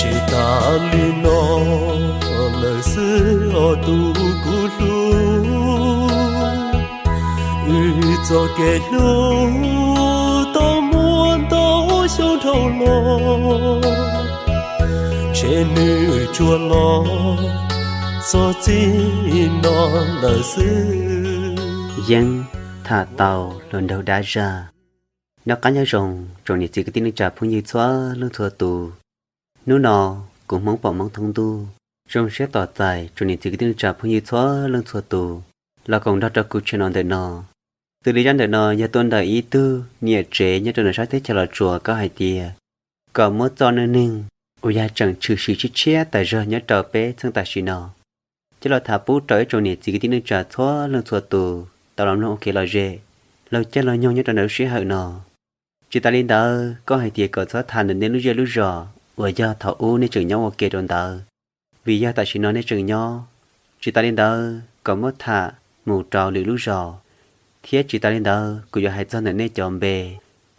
Tsis tas li no lawm xwb os tus kuv hlub, wb txoj kev hlub tau muaj ntau xyoo dhau los, ntshe nws tsuas los txog txij no lawm xwb. Yeeb tham tau hluas nraug dab zaj. Noj qab nyob zoo tsoom niam txiv kwv tij neej tsa phooj ywg txhua leej txhua tus. Hnub no kuv Hmoob pom Hmoob thoob ntuj zoo siab tos txais tsoom niam txiv kwv tij neej tsa phooj ywg txhua leej txhua tus los koom nrog rau kuv channel ntawm no. Xws li zaj ntawm no yog tuaj ntawm ib tug niam tsev nyob rau ntawm sab teb chaws Los Tsuas, koj hais tias kom muab txoj neej neeg uas yog tseem tshwm sim tshiab tshiab tas zog nyob rau peb txheej tam sim no coj los tham pub rau ib tsoom niam txiv kwv tij neej tsa txhua leej txhua tus tau los mloog ua kev lom zem, laug caij laug nyoog nyob rau ntawm lub sij hawm no. Tsis tas li ntawd, koj hais tias kom txhob tham ntawm nej lub zej lub zos uas yog thaum ub nej tseem nyob ua ke rau ntawd, vim yog tam sim no nej tseem nyob. Tsis tas li ntawd, kom muab tham mus rau lwm lub zos, thiab tsis tas li ntawd kuv yuav hais txog ntawm nej cov npe,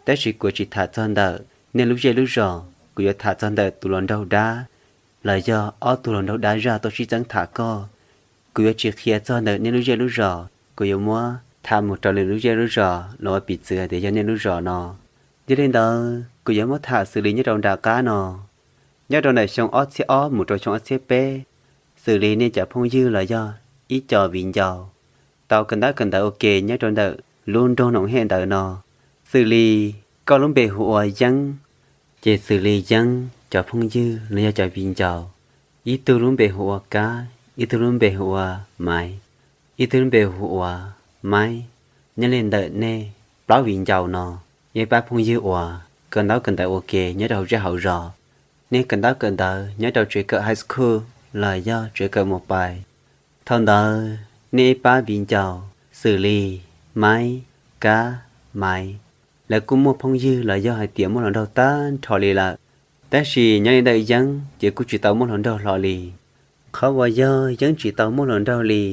tab sis kuv tsis tham txog ntawm nej lub zej lub zos, kuv yuav tham txog ntawm tus hluas nraug dab los yog ob tug hluas nraug dab zaj tuaj sib txeeb tham koj. Kuv yuav tsis qhia txog ntawm nej lub zej lub zos, kuv yuav muab tham mus rau lwm lub zej lub zos los ua piv txwv tias yog nej lub zos no. Yog li ntawd, kuv yuav muab tham xws li nyob rau nram qab no, nyob rau ntawm xyoo ob txhiab ob mus rau xyoo ob txhiab peb, xws li nej cov phooj ywg los yog ib co viv ncaus tau kawm ntaub kawm ntawv ua ke nyob rau ntawm lub nroog Noom Hej ntawd no. Xws li koj lub npe hu ua Yeeb, ces xws li Yeeb cov phooj ywg los yog cov viv ncaus, ib tug lub npe hu ua Kab, ib tug lub npe hu ua Maiv, ib tug lub npe hu ua Maiv. Nyob li ntawm nej plaub viv ncaus no yog ib pab phooj ywg uas kawm ntaub kawm ntawv ua ke nyob rau hauv zej hauv zos. Nej kawm ntaub kawm ntawv nyob rau tsev kawm high school los yog tsev kawm mos pais. Thaum ntawd nej ib pab viv ncaus xws li Maiv, Kab, Maiv, lawv kuj muaj phooj ywg los yog hais tias muaj hluas nraug tag nrho li lawm. Tab sis nyob li ntawm Yeeb ces kuj tsis tau muaj hluas nraug hlo li. Qhov uas yog Yeeb tsis tau muaj hluas nraug li,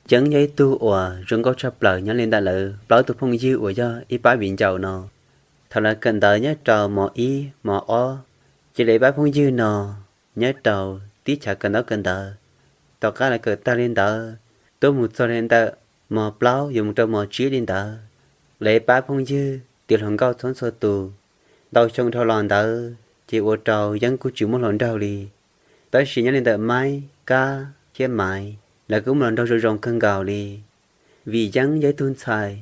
Yeeb yog ib tug uas zoo nkauj tshaj plaws nyob li ntawm lawv plaub tug phooj ywg uas yog ib pab viv ncaus no. Thaum lawv kawm ntawv nyob rau mos ib mos ob, ces lawv ib pab phooj ywg no nyob rau tib chav kawm ntaub kawm ntawv. Tom qab lawv kawm tag li ntawd, tuaj mus txog li ntawm mos plaub yuav mus rau mos tsib li ntawd, lawv ib pab phooj ywg tiav hluas nkauj txhua txhua tus. Ntau xyoo dhau los ntawd ces ua rau Yeeb kuj tsis muaj hluas nraug li. Tab sis nyob li ntawm Maiv, Kab thiab Maiv, lawv kuj muaj hluas nraug zoo zoo kawg nkaus li. Vim Yeeb yog ib tug ntxhais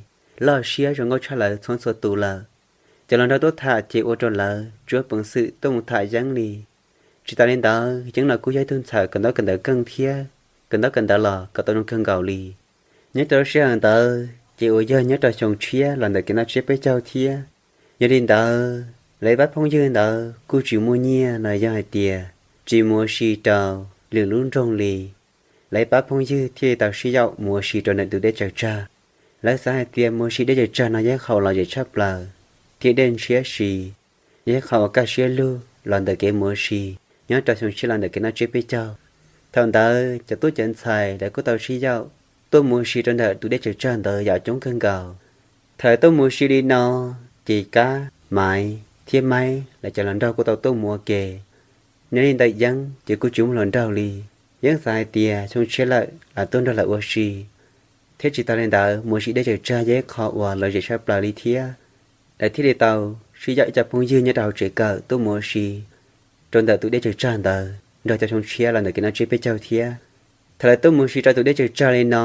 loj siab zoo nkauj tshaj lawv txhua txhua tus lawm, cov hluas nraug tuaj tham ces ua rau lawv tsuas peev xwm tuaj mus tham Yeeb li. Tsis tas li ntawd, Yeeb los kuj yog ib tug ntxhais kawm ntaub kawm ntawv keej thiab kawm ntaub kawm ntawv los kawm tau zoo kawg nkaus li. Nyob rau lub sij hawm ntawd ces uas yog nyob rau xyoo tshiab los ntawm kev noj tsiab peb caug thiab. Yog li ntawd, lawv ib pab phooj ywg ntawd kuj tsis muaj nyiaj los yog hais tias tsis mus ua si rau lwm lub nroog li. Lawv ib pab phooj ywg thiaj li tau sib yaum mus ua si rau ntawm tus dej tsaws tsag. Lawv xav hais tias mus ua si dej tsaws tsag no yog ib qho uas lom zem tshaj plaws thiab dej ntshiab si, yog ib qho uas kaj siab lug los ntawm kev mus ua si nyob rau xyoo tshiab los ntawm kev noj tsiab peb caug. Thaum ntawd cov tub cov ntxhais lawv kuj tau sib yaum tuaj mus ua si rau ntawm tus dej tsaws tsag ntawd yam coob kawg nkaus. Thaum tuaj mus ua si li no, ces Kab, Maiv thiab Maiv lawv cov hluas nraug kuj tau tuaj mus ua ke. Nyob li ntawm Yeeb ces kuj tsis muaj hluas nraug li. Yeeb xav hais tias xyoo tshiab lawm los tuaj nrog lawv ua si, thiab tsis tas li ntawd mus ua si dej tsaws tsag yog ib qho uas lom zem tshaj plaws li thiab. Lawv thiaj li tau sib yaum ib co phooj ywg nyob rau hauv tsev kawm tuaj mus ua si rau ntawm tus dej tsaws tsag ntawd nrog cov xyoo tshiab los ntawm kev noj tsiab peb caug thiab. Thaum lawv tuaj mus ua si rau tus dej tsaws tsag li no,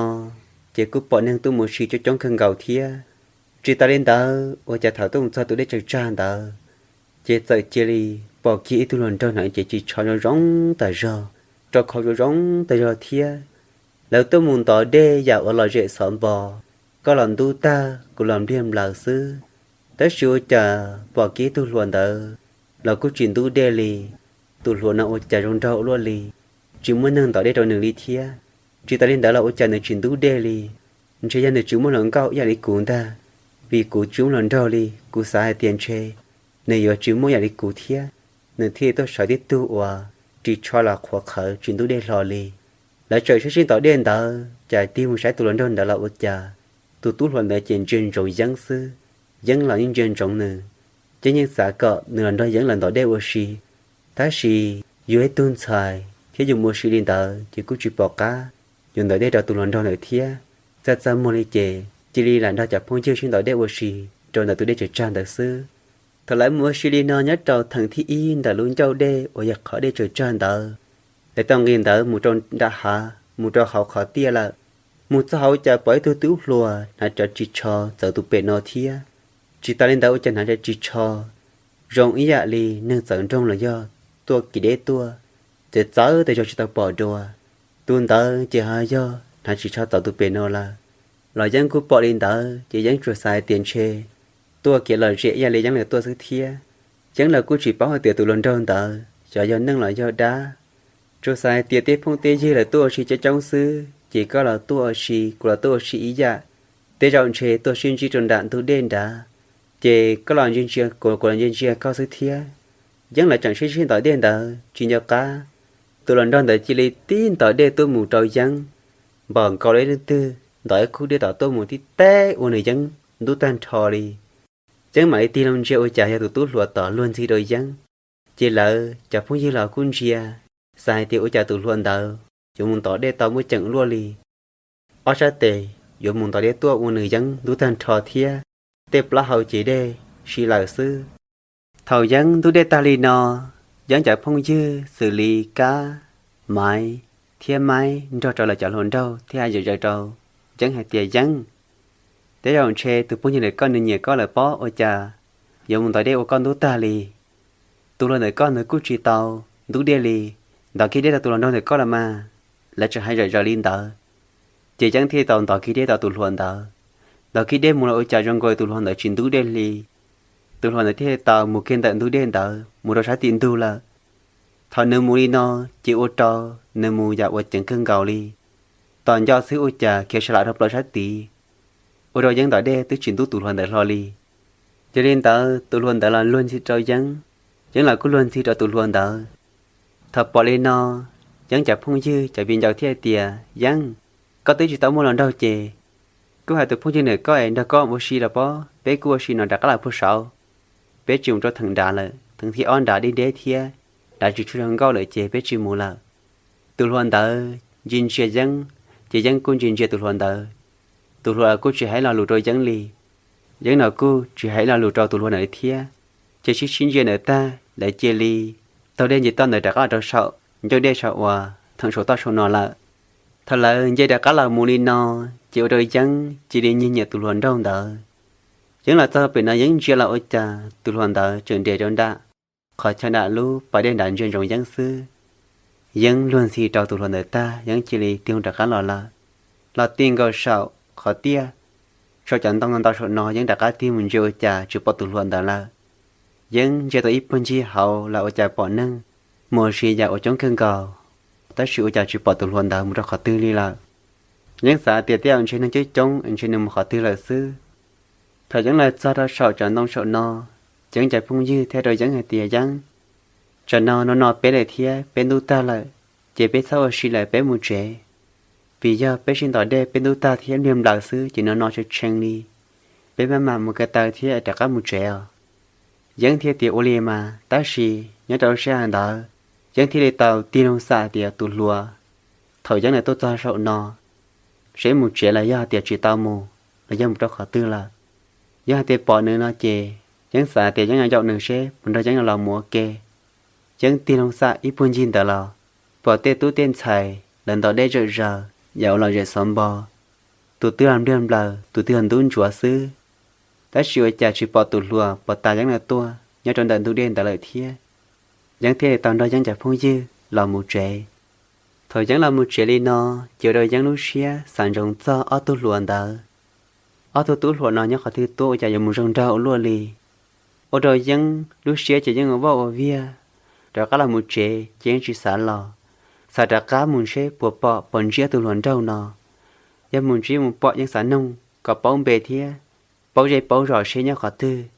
ces kuj pom neeg tuaj mus ua si coob coob kawg nkaus thiab. Tsis tas li ntawd, ua cas thaum tuaj mus txog tus dej tsaws tsag ntawd, ces txawm cia li pom kiag ib tug hluas nraug hnav cev ris tsho zoo zoo tas zog, rau khau zoo zoo tas zog thiab. Lawv tuaj mus ntov dej yam uas lom zem xov npo, koj los ntub tag kuv los npliag nplaws xwb. Tab sis ua cas pom kiag ib tug hluas ntawd los kuj tsis ntub dej li. Tus hluas no ua cas zoo nraug ua luaj li, tsis muaj neeg ntov dej rau nws li thiab. Tsis tas li ntawd los ua cas nws tsis ntub dej li. Ntshe yog nws tsis muaj hluas nkauj ib yam li kuv ntag, vim kuv tsis muaj hluas nraug li, kuv xav hais tias ntshe nws yuav tsis muaj ib yam li kuv thiab, nws thiaj tuaj sawv tib tug uas ris tsho los qhuav qhawv tsis ntub dej hlo li. Lawv tseem sib sib ntov dej ntawd, cas tig mus saib tus hluas nraug ntawd los ua cas tus tub hluas ntawd ces ntsia ntsoov Yeeb xwb. Yeeb los yeej ntsia ntsoov nws, Yeeb yeej xav kom nws los nrog Yeeb lawv ntov dej ua si. Tab sis yus ib tug ntxhais thiab yus mus ua si li ntawd ces kuj tsis pom qab yuav ntov dej rau tus hluas nraug ntawd thiab. Txaj txaj muag li ces cia li lam nrog cov phooj ywg sib ntov dej ua si rau ntawm tus dej tsaws tsag ntawd xwb. Thaum lawv mus ua si li no nyob rau theem thib ib ntawm lub ncauj dej uas yog qhov dej tsaws tsag ntawd, lawv tau nqis ntawd mus rau nram hav mus rau hauv qhov tiaj lawm. Mus txog hauv cas pom ib tug tub hluas hnav cov ris tsho txawv tus pem no thiab. Tsis tas li ntawd ua cas hnav cov ris tsho zoo ib yam li neeg txawv nroog los yog tuaj kev deb tuaj, ces txawv txawv tes zog tsis tau pom dua. Tus ntawd ces ho yog hnav ris tsho txawv tus pem no lawm. Los Yeeb kuj pom li ntawd ces Yeeb tsuas xav hais tias ntshe tuaj kev lom zem ib yam li Yeeb lawv tuaj xwb thiab. Yeeb los kuj tsis paub hais tias tus hluas nraug ntawd xyov yog neeg los yog dab. Tsuas xav hais tias tej phooj tej ywg lawv tuaj ua si coob coob xwb ces koj los tuaj ua si kuv los tuaj ua si ib yam. Tej zaum ntshe tuaj sib ntsib rau nram ntug dej nrad, ces koj los ntsia ntsia kuv, kuv los ntsia ntsia koj xwb thiab. Yeeb lawv tseem sib sib ntov dej ntawd tsis nco qab, tus hluas nraug ntawd cia li tib ntov dej tuaj mus rau Yeeb, npaum nkaus li leej twg ntov ib khub dej tom tuaj mus tib teb ua nws Yeeb ntub tag nrho li. Yeeb mam li tig loo ntsia ua cas yog tus tub hluas tom luag ntxhi rau Yeeb. Ces lawv cov phooj ywg los kuj ntsia, xav hais tias ua cas tus hluas ntawd yuav mus ntov dej tau muaj ceem luaj li. Ob sab tes yuav mus ntov dej tuaj ua nws Yeeb ntub tag nrho thiab, tej plaub hau ces dej si lawm xwb. Thaum Yeeb ntub dej tag li no, Yeeb cov phooj ywg xws li Kab, Maiv thiab Maiv nrog rau lawv cov hluas nraug thiaj hais zom zaws rau Yeeb hais tias, Yeeb, tej zaum ntshe tus phooj ywg ntawm koj nws nyiam koj lawm pob, ua cas yuav mus ntov dej ua koj ntub tag li. Tus hluas ntawm koj nws kuj tsis tau ntub dej li, ntov kiag dej rau tus hluas nraug ntawm koj los mas. Lawv tseem hais zom zaws li ntawd, ces Yeeb thiaj tau ntov kiag dej rau tus hluas ntawd. Ntov kiag dej mus los ua cas zoo nkaus tus hluas ntawd tsis ntub dej li. Tus hluas ntawd thiaj tau mus kiag ntawm ntug dej ntawd mus rau sab tim ntug lawm. Thaum nws mus li no, ces ua rau nws mus yam uas ceev kawg nkaus li. Tos nco xwb ua cas khiav sa lam rau plaws sab tid, ua rau Yeeb ntov dej twb tsis ntub tus hluas ntawd hlo li. Yog li ntawd tus hluas ntawd los luag ntxhi rau Yeeb, Yeeb los kuj luag ntxhi rau tus hluas ntawd. Thaum pom li no, Yeeb cov phooj ywg cov viv ncaus thiaj tias, Yeeb, koj twb tsis tau muaj hluas nraug ces kuj hais tus phooj ywg ntawm koj es nrog koj ua si los pob, peb kuj ua si no rov qab los puag saud. Peb tsis mus rau theem nrad lawm, theem thib ob nrad deb deb thiab nrad tsis tshua zoo nkauj lawm ces peb tsis mus lawm. Tus hluas ntawd ntsia ntsia Yeeb, ces Yeeb kuj ntsia ntsia tus hluas ntawd. Tus hluas kuj tsis hais lo lus rau Yeeb li. Yeeb no kuj tsis hais lo lus rau tus hluas ntawd li thiab. Ces sib sib ntsia ntawd tag lawv cia li taug dej nce toj ntawd rov qab los rau saum ncauj dej saum uas theem saum toj saum no lawm. Thaum lawv nce rov qab los mus li no, ces ua rau Yeeb cia li nyiag nyiam tus hluas nraug ntawd. Yeeb los txog pem no Yeeb ntsia los ua cas tus hluas ntawd tseem nres rau nram qhov chaw nram lub pas dej nram ntsia ntsoov Yeeb xwb. Yeeb luag ntxhi rau tus hluas ntawd tag Yeeb cia li tig loo rov qab los lawm. Los ti nkaus saum qhov tiaj, saum cov ntoo ntau saum no Yeeb rov qab tig mus ntsia ua cas tsis pom tus hluas ntawd lawm. Yeeb ntsia tau ib puag ncig hauv los ua cas pom neeg mus ua si yam uas coob kawg nkaus, tab sis ua cas tsis pom tus hluas ntawd mus rau qhov twg li lawm. Yeeb xav tias tej zaum ntshe neeg coob coob es ntshe nws mus qhov twg lawm xwb. Thaum Yeeb los txog rau saum cov ntoo saum no, Yeeb cov phooj ywg thiaj rau Yeeb hais tias, Yeeb, tsam no no no peb lawm thiab peb ntub tag lawm, ces peb txhob ua si lawm peb mus tsev. Vim yog peb sib ntov dej peb ntub tag thiab npliag nplaws xwb ces no no tshee tshee li. Peb maj mam mus ko taw thiab rov qab mus tsev os. Yeeb thiaj tias ua li mas, tab sis nyob rau lub sij hawm ntawd Yeeb thiaj li tau tig loo xam tias tus hluas, thaum Yeeb lawv tuaj txog saum no, seb mus tsev los yog hais tias tsis tau mus, los yog mus rau qhov twg lawm. Yog hais tias pom nws no ces Yeeb xav tias Yeeb yuav yaum nws seb puas nrog Yeeb los mus ua ke. Yeeb tig loo xam ib puag ncig ntawd los pom tej tub tej ntxhais lawv ntov dej zom zaws yam uas lom zem xov npo, tus twg los npliag nplaws tus twg los ntub ntsuav xwb. Tab sis ua cas tsis pom tus hluas puag ta Yeeb lawv tuaj nyob rau ntawm ntug dej ntawd lawm thiab. Yeeb thiaj li tau nrog Yeeb cov phooj ywg los mus tsev. Thaum Yeeb los mus tsev li no, ces ua rau Yeeb lub siab xav ntsoov txog ob tug hluas ntawd. Ob tug tub hluas no nyob qhov twg tuaj ua cas yuav mus zoo nraug ua luaj li. Ua rau Yeeb lub siab ces Yeeb ua vaj ua viag, rov qab los mus tsev ces Yeeb tsis xav los, xav rov qab mus seb puas pom puas ntsib ob tug hluas nraug no. Yog mus ntsib mus pom Yeeb xav noog kom paub npe thiab paub zej paub zos seb nyob qhov twg.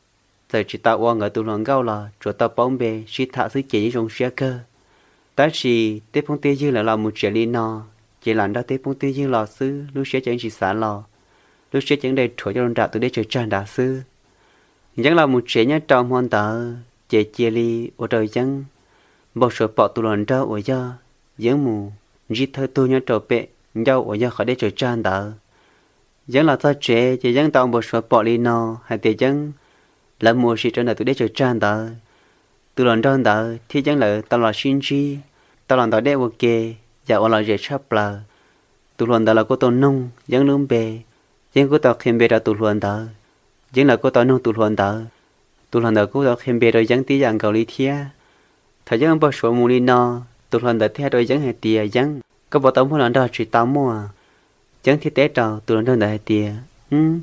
Txawm tsis tau ua nkawd tus hluas nkauj los tsuas tau paub npe sib tham xwb ces Yeeb zoo siab kawg. Tab sis tej phooj tej ywg lawv los mus tsev li no, ces lam nrog tej phooj tej ywg los xwb, lub siab ces Yeeb tsis xav los, lub siab ces Yeeb dai rhuav coj rau nram tus dej tsaws tsag nrad xwb. Yeeb los mus tsev nyob rau hmo ntawd ces cia li ua rau Yeeb Npau Suav pom tus hluas nraug uas yog Yeeb mus ntsib thawj tug nyob rau pem ncauj uas yog qhov dej tsaws tsag ntawd. Yeeb los txog tsev ces Yeeb tau npau suav pom li no hais tias Yeeb lawv mus ua si rau ntawm tus dej tsaws tsag ntawd. Tus hluas nraug ntawd thiab Yeeb lawv tau los sib ntsib, tau los ntov dej ua ke, yam uas lom zem tshaj plaws. Tus hluas ntawd los kuj tau noog Yeeb lub npe, Yeeb kuj tau qhia npe rau tus hluas ntawd. Yeeb lawv kuj tau noog tus hluas ntawd, tus hluas ntawd kuj tau qhia npe rau Yeeb tib yam nkaus li thiab. Thaum Yeeb npau suav mus li no, tus hluas ntawd thiaj hais rau Yeeb hais tias Yeeb, koj puas tau muaj hluas nraug? Tsis tau muaj. Yeeb thiaj teb rau tus hluas nraug ntawd hais tias,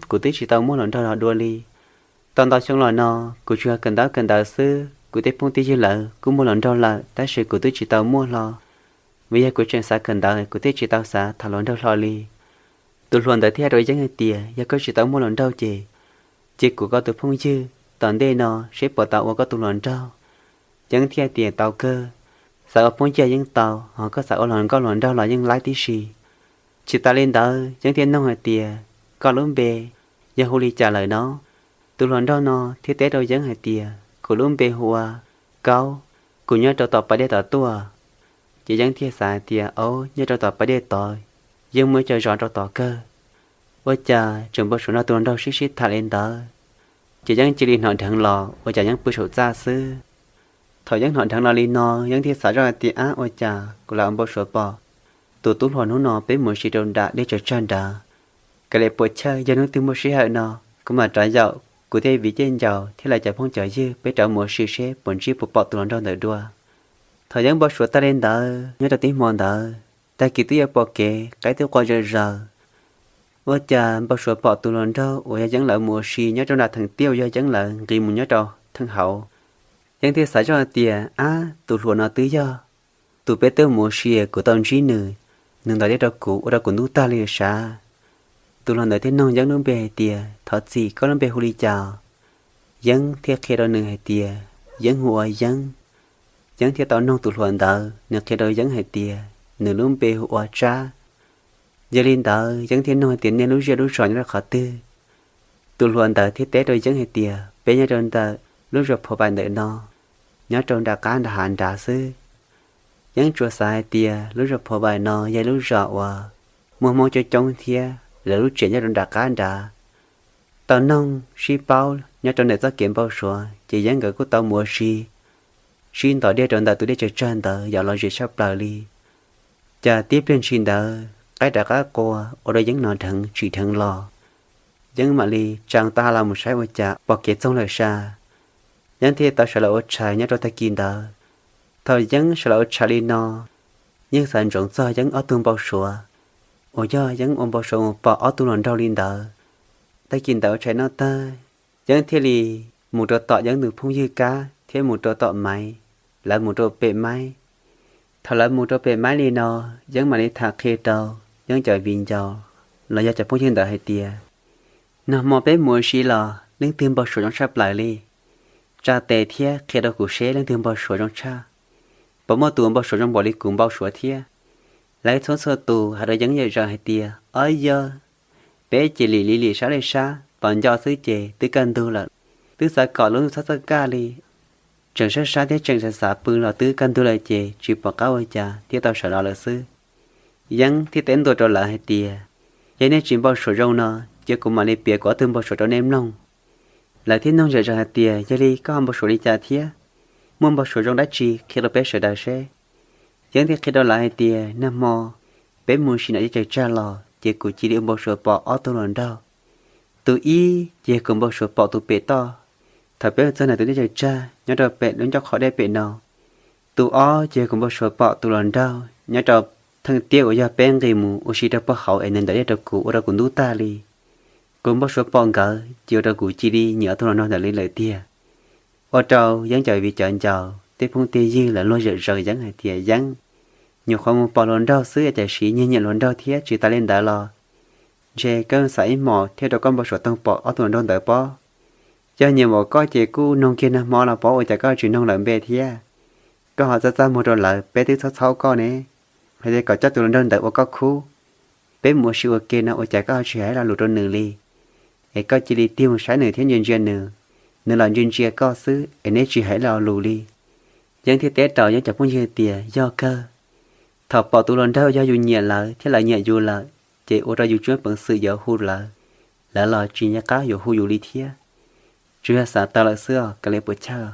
Kuv twb tsis tau muaj hluas nraug los dua li. Tau ntau xyoo los no kuv tsuas yog kawm ntaub kawm ntawv xwb, kuv tej phooj tej ywg lawv kuj muaj hluas nraug lawm tab sis kuv twb tsis tau muaj hlo. Vim yog kuv tseem xav kawm ntawv kuv thiaj tsis tau xav tham hluas nraug hlo li. Tus hluas ntawd thiaj hais rau Yeeb hais tias yog koj tsis tau muaj hluas nraug ces cia kuv koj tus phooj ywg tom ntej no seb puas tau ua koj tus hluas nraug. Yeeb thiaj tias tau kawg, xav ua phooj ywg yeej tau, ho koj xav ua hluas nkauj hluas nraug los yeej laib tib si. Tsis tas li ntawd Yeeb thiaj noog hais tias koj lub npe yog hu li cas lawm no? Tus hluas nraug no thiaj teb rau Yeeb hais tias kuv lub npe hu ua Kaub, kuv nyob rau tom pas dej tod tuaj. Ces Yeeb thiaj xav hais tias, Au, nyob rau tom pas dej tod yeej muaj ib co zos rau tod kawg. Ua cas tseem npau suav nrog tus hluas nraug sib sib tham li ntawd? Ces Yeeb cia li hnov dheev los ua cas Yeeb pw saum txaj xwb. Thaum Yeeb hnov dheev los li no Yeeb thiaj xav zoj hais tias, Ab, ua cas kuv lam npau suav pom tus tub hluas hnub no peb mus ua si rau nram dej tsaws tsag nrad. Kav liam puas chawj, yog hnub twg muaj sij hawm no kuv mam rov yaum kuv tej viv tej ncaus thiab lawv cov phooj cov ywg peb rov mus ua si seb puas ntsib puas pom tus hluas nraug ntawd dua. Thaum Yeeb npau suav tag li ntawd nyob rau tib hmo ntawd, tag kis twb yuav pom kev, qaib twb qua zom zaws. Ua cas npau suav pom tus hluas nraug uas yog Yeeb lawv mus ua si nyob rau nram theem tiaj uas yog Yeeb lawv nqis mus nyob rau theem hauv. Yeeb thiaj xav zoj hais tias, Ab, tus hluas no twb yog tus peb twb mus ua si, kuv tau ntsib nws, nws ntov dej rau kuv ua rau kuv ntub tag li sav. Tus hluas ntawd thiaj noog Yeeb lub npe hais tias, Thov txim, koj lub npe hu li cas? Yeeb thiaj qhia rau nws hais tias Yeeb hu ua Yeeb. Yeeb thiaj tau noog tus hluas ntawd, nws qhia rau Yeeb hais tias nws lub npe hu ua Tsab. Yog li ntawd Yeeb thiaj noog hais tias, Nej lub zej lub zos nyob rau qhov twg? Tus hluas ntawd thiaj teb rau Yeeb hais tias, Peb nyob rau ntawm lub zos Phuv Vais ntawm no, nyob rau nram qab nram hav nrad xwb. Yeeb tsuas xav hais tias lub zos Phuv Vais no yog lub zos uas muaj Hmoob coob coob thiab lawv lub tsev nyob rau nram qab nrad. Tau noog sib paub nyob rau ntawm txoj kev npau suav ces Yeeb nkawd kuj tau mus ua si sib ntov dej rau ntawm tus dej tsaws tsag ntawd yam lom zem tshaj plaws li. Cas tib pliag ntshis ntawd qaib rov qab qua ua rau Yeeb hnov dheev tsim dheev los. Yeeb mam li tsa taub hau los mus saib ua cas pom kev txoog lawm sav. Yeeb thiaj tau sawv los ua tshais nyob rau tag kis ntawd. Thaum Yeeb sawv los ua tshais li no, yeej xav ntsoov txog Yeeb ob tug npau suav uas yog Yeeb ua npau suav mus pom ob tug hluas nraug li ntawd. Tag kis ntawd ua tshais noj tag, Yeeb thiaj li mus rau tom Yeeb tus phooj ywg Kab thiab mus rau tom Maiv, lawv mus rau pem Maiv. Thaum lawv mus rau pem Maiv li no, Yeeb mam li tham qhia rau Yeeb cov viv ncaus los yog cov phooj ywg ntawd hais tias, Nag hmo peb mus ua si los leej twg npau suav zoo tshaj plaws li? Tsa tes thiab qhia rau kuv seb leej twg npau suav zoo tshaj. Puas muaj tus npau suav zoo npaum li kuv npau suav thiab? Lawv txhua txhua tus hais rau Yeeb zom zaws hais tias, Ob yog, peb ces lim li lim sab li sab, tos nco xwb ces twb kaj ntug lawm. Twb xav kom lub ntuj txhob txawj kaj li, tseem sab sab thiab tseem xav xav pw los twb kaj ntug lawm ces tsis pom qab ua cas thiaj tau sawv los lawm xwb. Yeeb thiaj teb ntua rau lawv hais tias, Yog nej tsis npau suav zoo no, cia kuv mam li piav kuv ob tug npau suav rau nej mloog. Lawv thiaj noog zom zaws hais tias, Yog li koj ho npau suav li cas thiab? Muaj npau suav zoo dab tsi qhia rau peb sawv daws seb? Yeeb thiaj qhia rau lawv hais tias, Nag hmo peb mus ua si nram dej tsaws tsag los ces kuv cia li ua npau suav pom ob tug hluas nraug. Tus ib ces yog kuv npau suav pom tus pem toj, thaum peb mus txog ntawm tus dej tsaws tsag nyob rau pem lub ncauj qhov dej pem no. Tus ob ces yog kuv npau suav pom tus hluas nraug nyob rau theej tiaj uas yog peb nqis mus ua si rau puag hauv es nws ntov dej rau kuv ua rau kuv ntub tag li. Kuv npau suav pom nkawd ces ua rau kuv cia li nyiam ob tug hluas nraug ntawd li lawm tiag. Ua rau Yeeb cov viv cov ncaus tej phooj tej ywg lawv luag zom zaws Yeeb hais tias, Yeeb, nyuam qhuav mus pom hluas nraug xwb tiam sis nyiag nyiam hluas nraug thiab, tsis tas li ntawd los ntshe koj xav ib hmos thiaj rau koj npau suav toog pom ob tug hluas nraug ntawd pob. Yog nyiam npaum koj ces kuj noog kiag nag hmo los pob, ua cas koj tsis noog lawv npe thiab? Koj ho txaj txaj muag rau lawv, peb twb txhob txhaub koj ne. Hais tias kom coj tus hluas nraug ntawd ua koj khub, peb mus ua si ua ke no ua cas koj ho tsis hais lo lus rau nws li? Es koj cia li tig mus saib nws thiab ntsia ntsia nws, nws los ntsia ntsia koj xwb es neb tsis hais lo lus li. Yeeb thiaj teb rau Yeeb cov phooj ywg tias, yog kawg, thaum pom tus hluas nraug yog yus nyiam lawm thiab lawv nyiam yus lawm, ces ua rau yus tsis muaj peev xwm yuav hu lawv, lawv los tsis nco qab yuav hu yus li thiab. Tsuas yog xav tau lawm xwb os, kav liam puas chawj.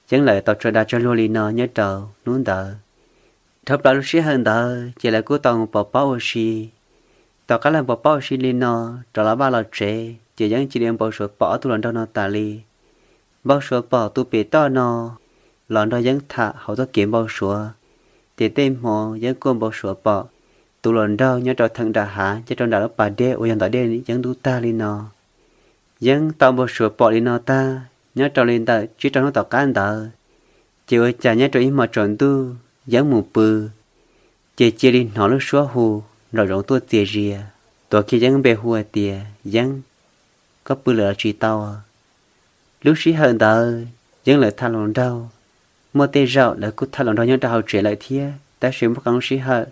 Yeeb lawv tau tso dag tso luag li no nyob rau hnub ntawd. Dhau plaws lub sij hawm ntawd ces lawv kuj tau mus pov pob ua si. Tom qab lawv pov pob ua si li no, rov los vaj los tsev ces Yeeb cia li npau suav pom ob tug hluas nraug no tas li. Npau suav pom tus pem toj no los nrog Yeeb tham hauv txoj kev npau suav, ces tej hmo Yeeb kuj npau suav pom tus hluas nraug nyob rau theem nram hav nyob rau nram lub pas dej uas yog ntawm dej Yeeb ntub tag li no. Yeeb tau npau suav pom li no tag, nyob rau li ntawm tsib rau hnub tom qab ntawd, ces ua cas nyob rau ib hmo tsaus ntuj Yeeb mus pw, ces cia li hnov lub suab hu nraum zoov tuaj txias zias, tuav kiag Yeeb npe hu hais tias, Yeeb, koj pw lawm los tsis tau? Lub sij hawm ntawd Yeeb lawv tham hluas nraug, muaj tej zaum lawv kuj tham hluas nraug nyob rau hauv tsev lawm thiab, tab sis muaj qee lub sij hawm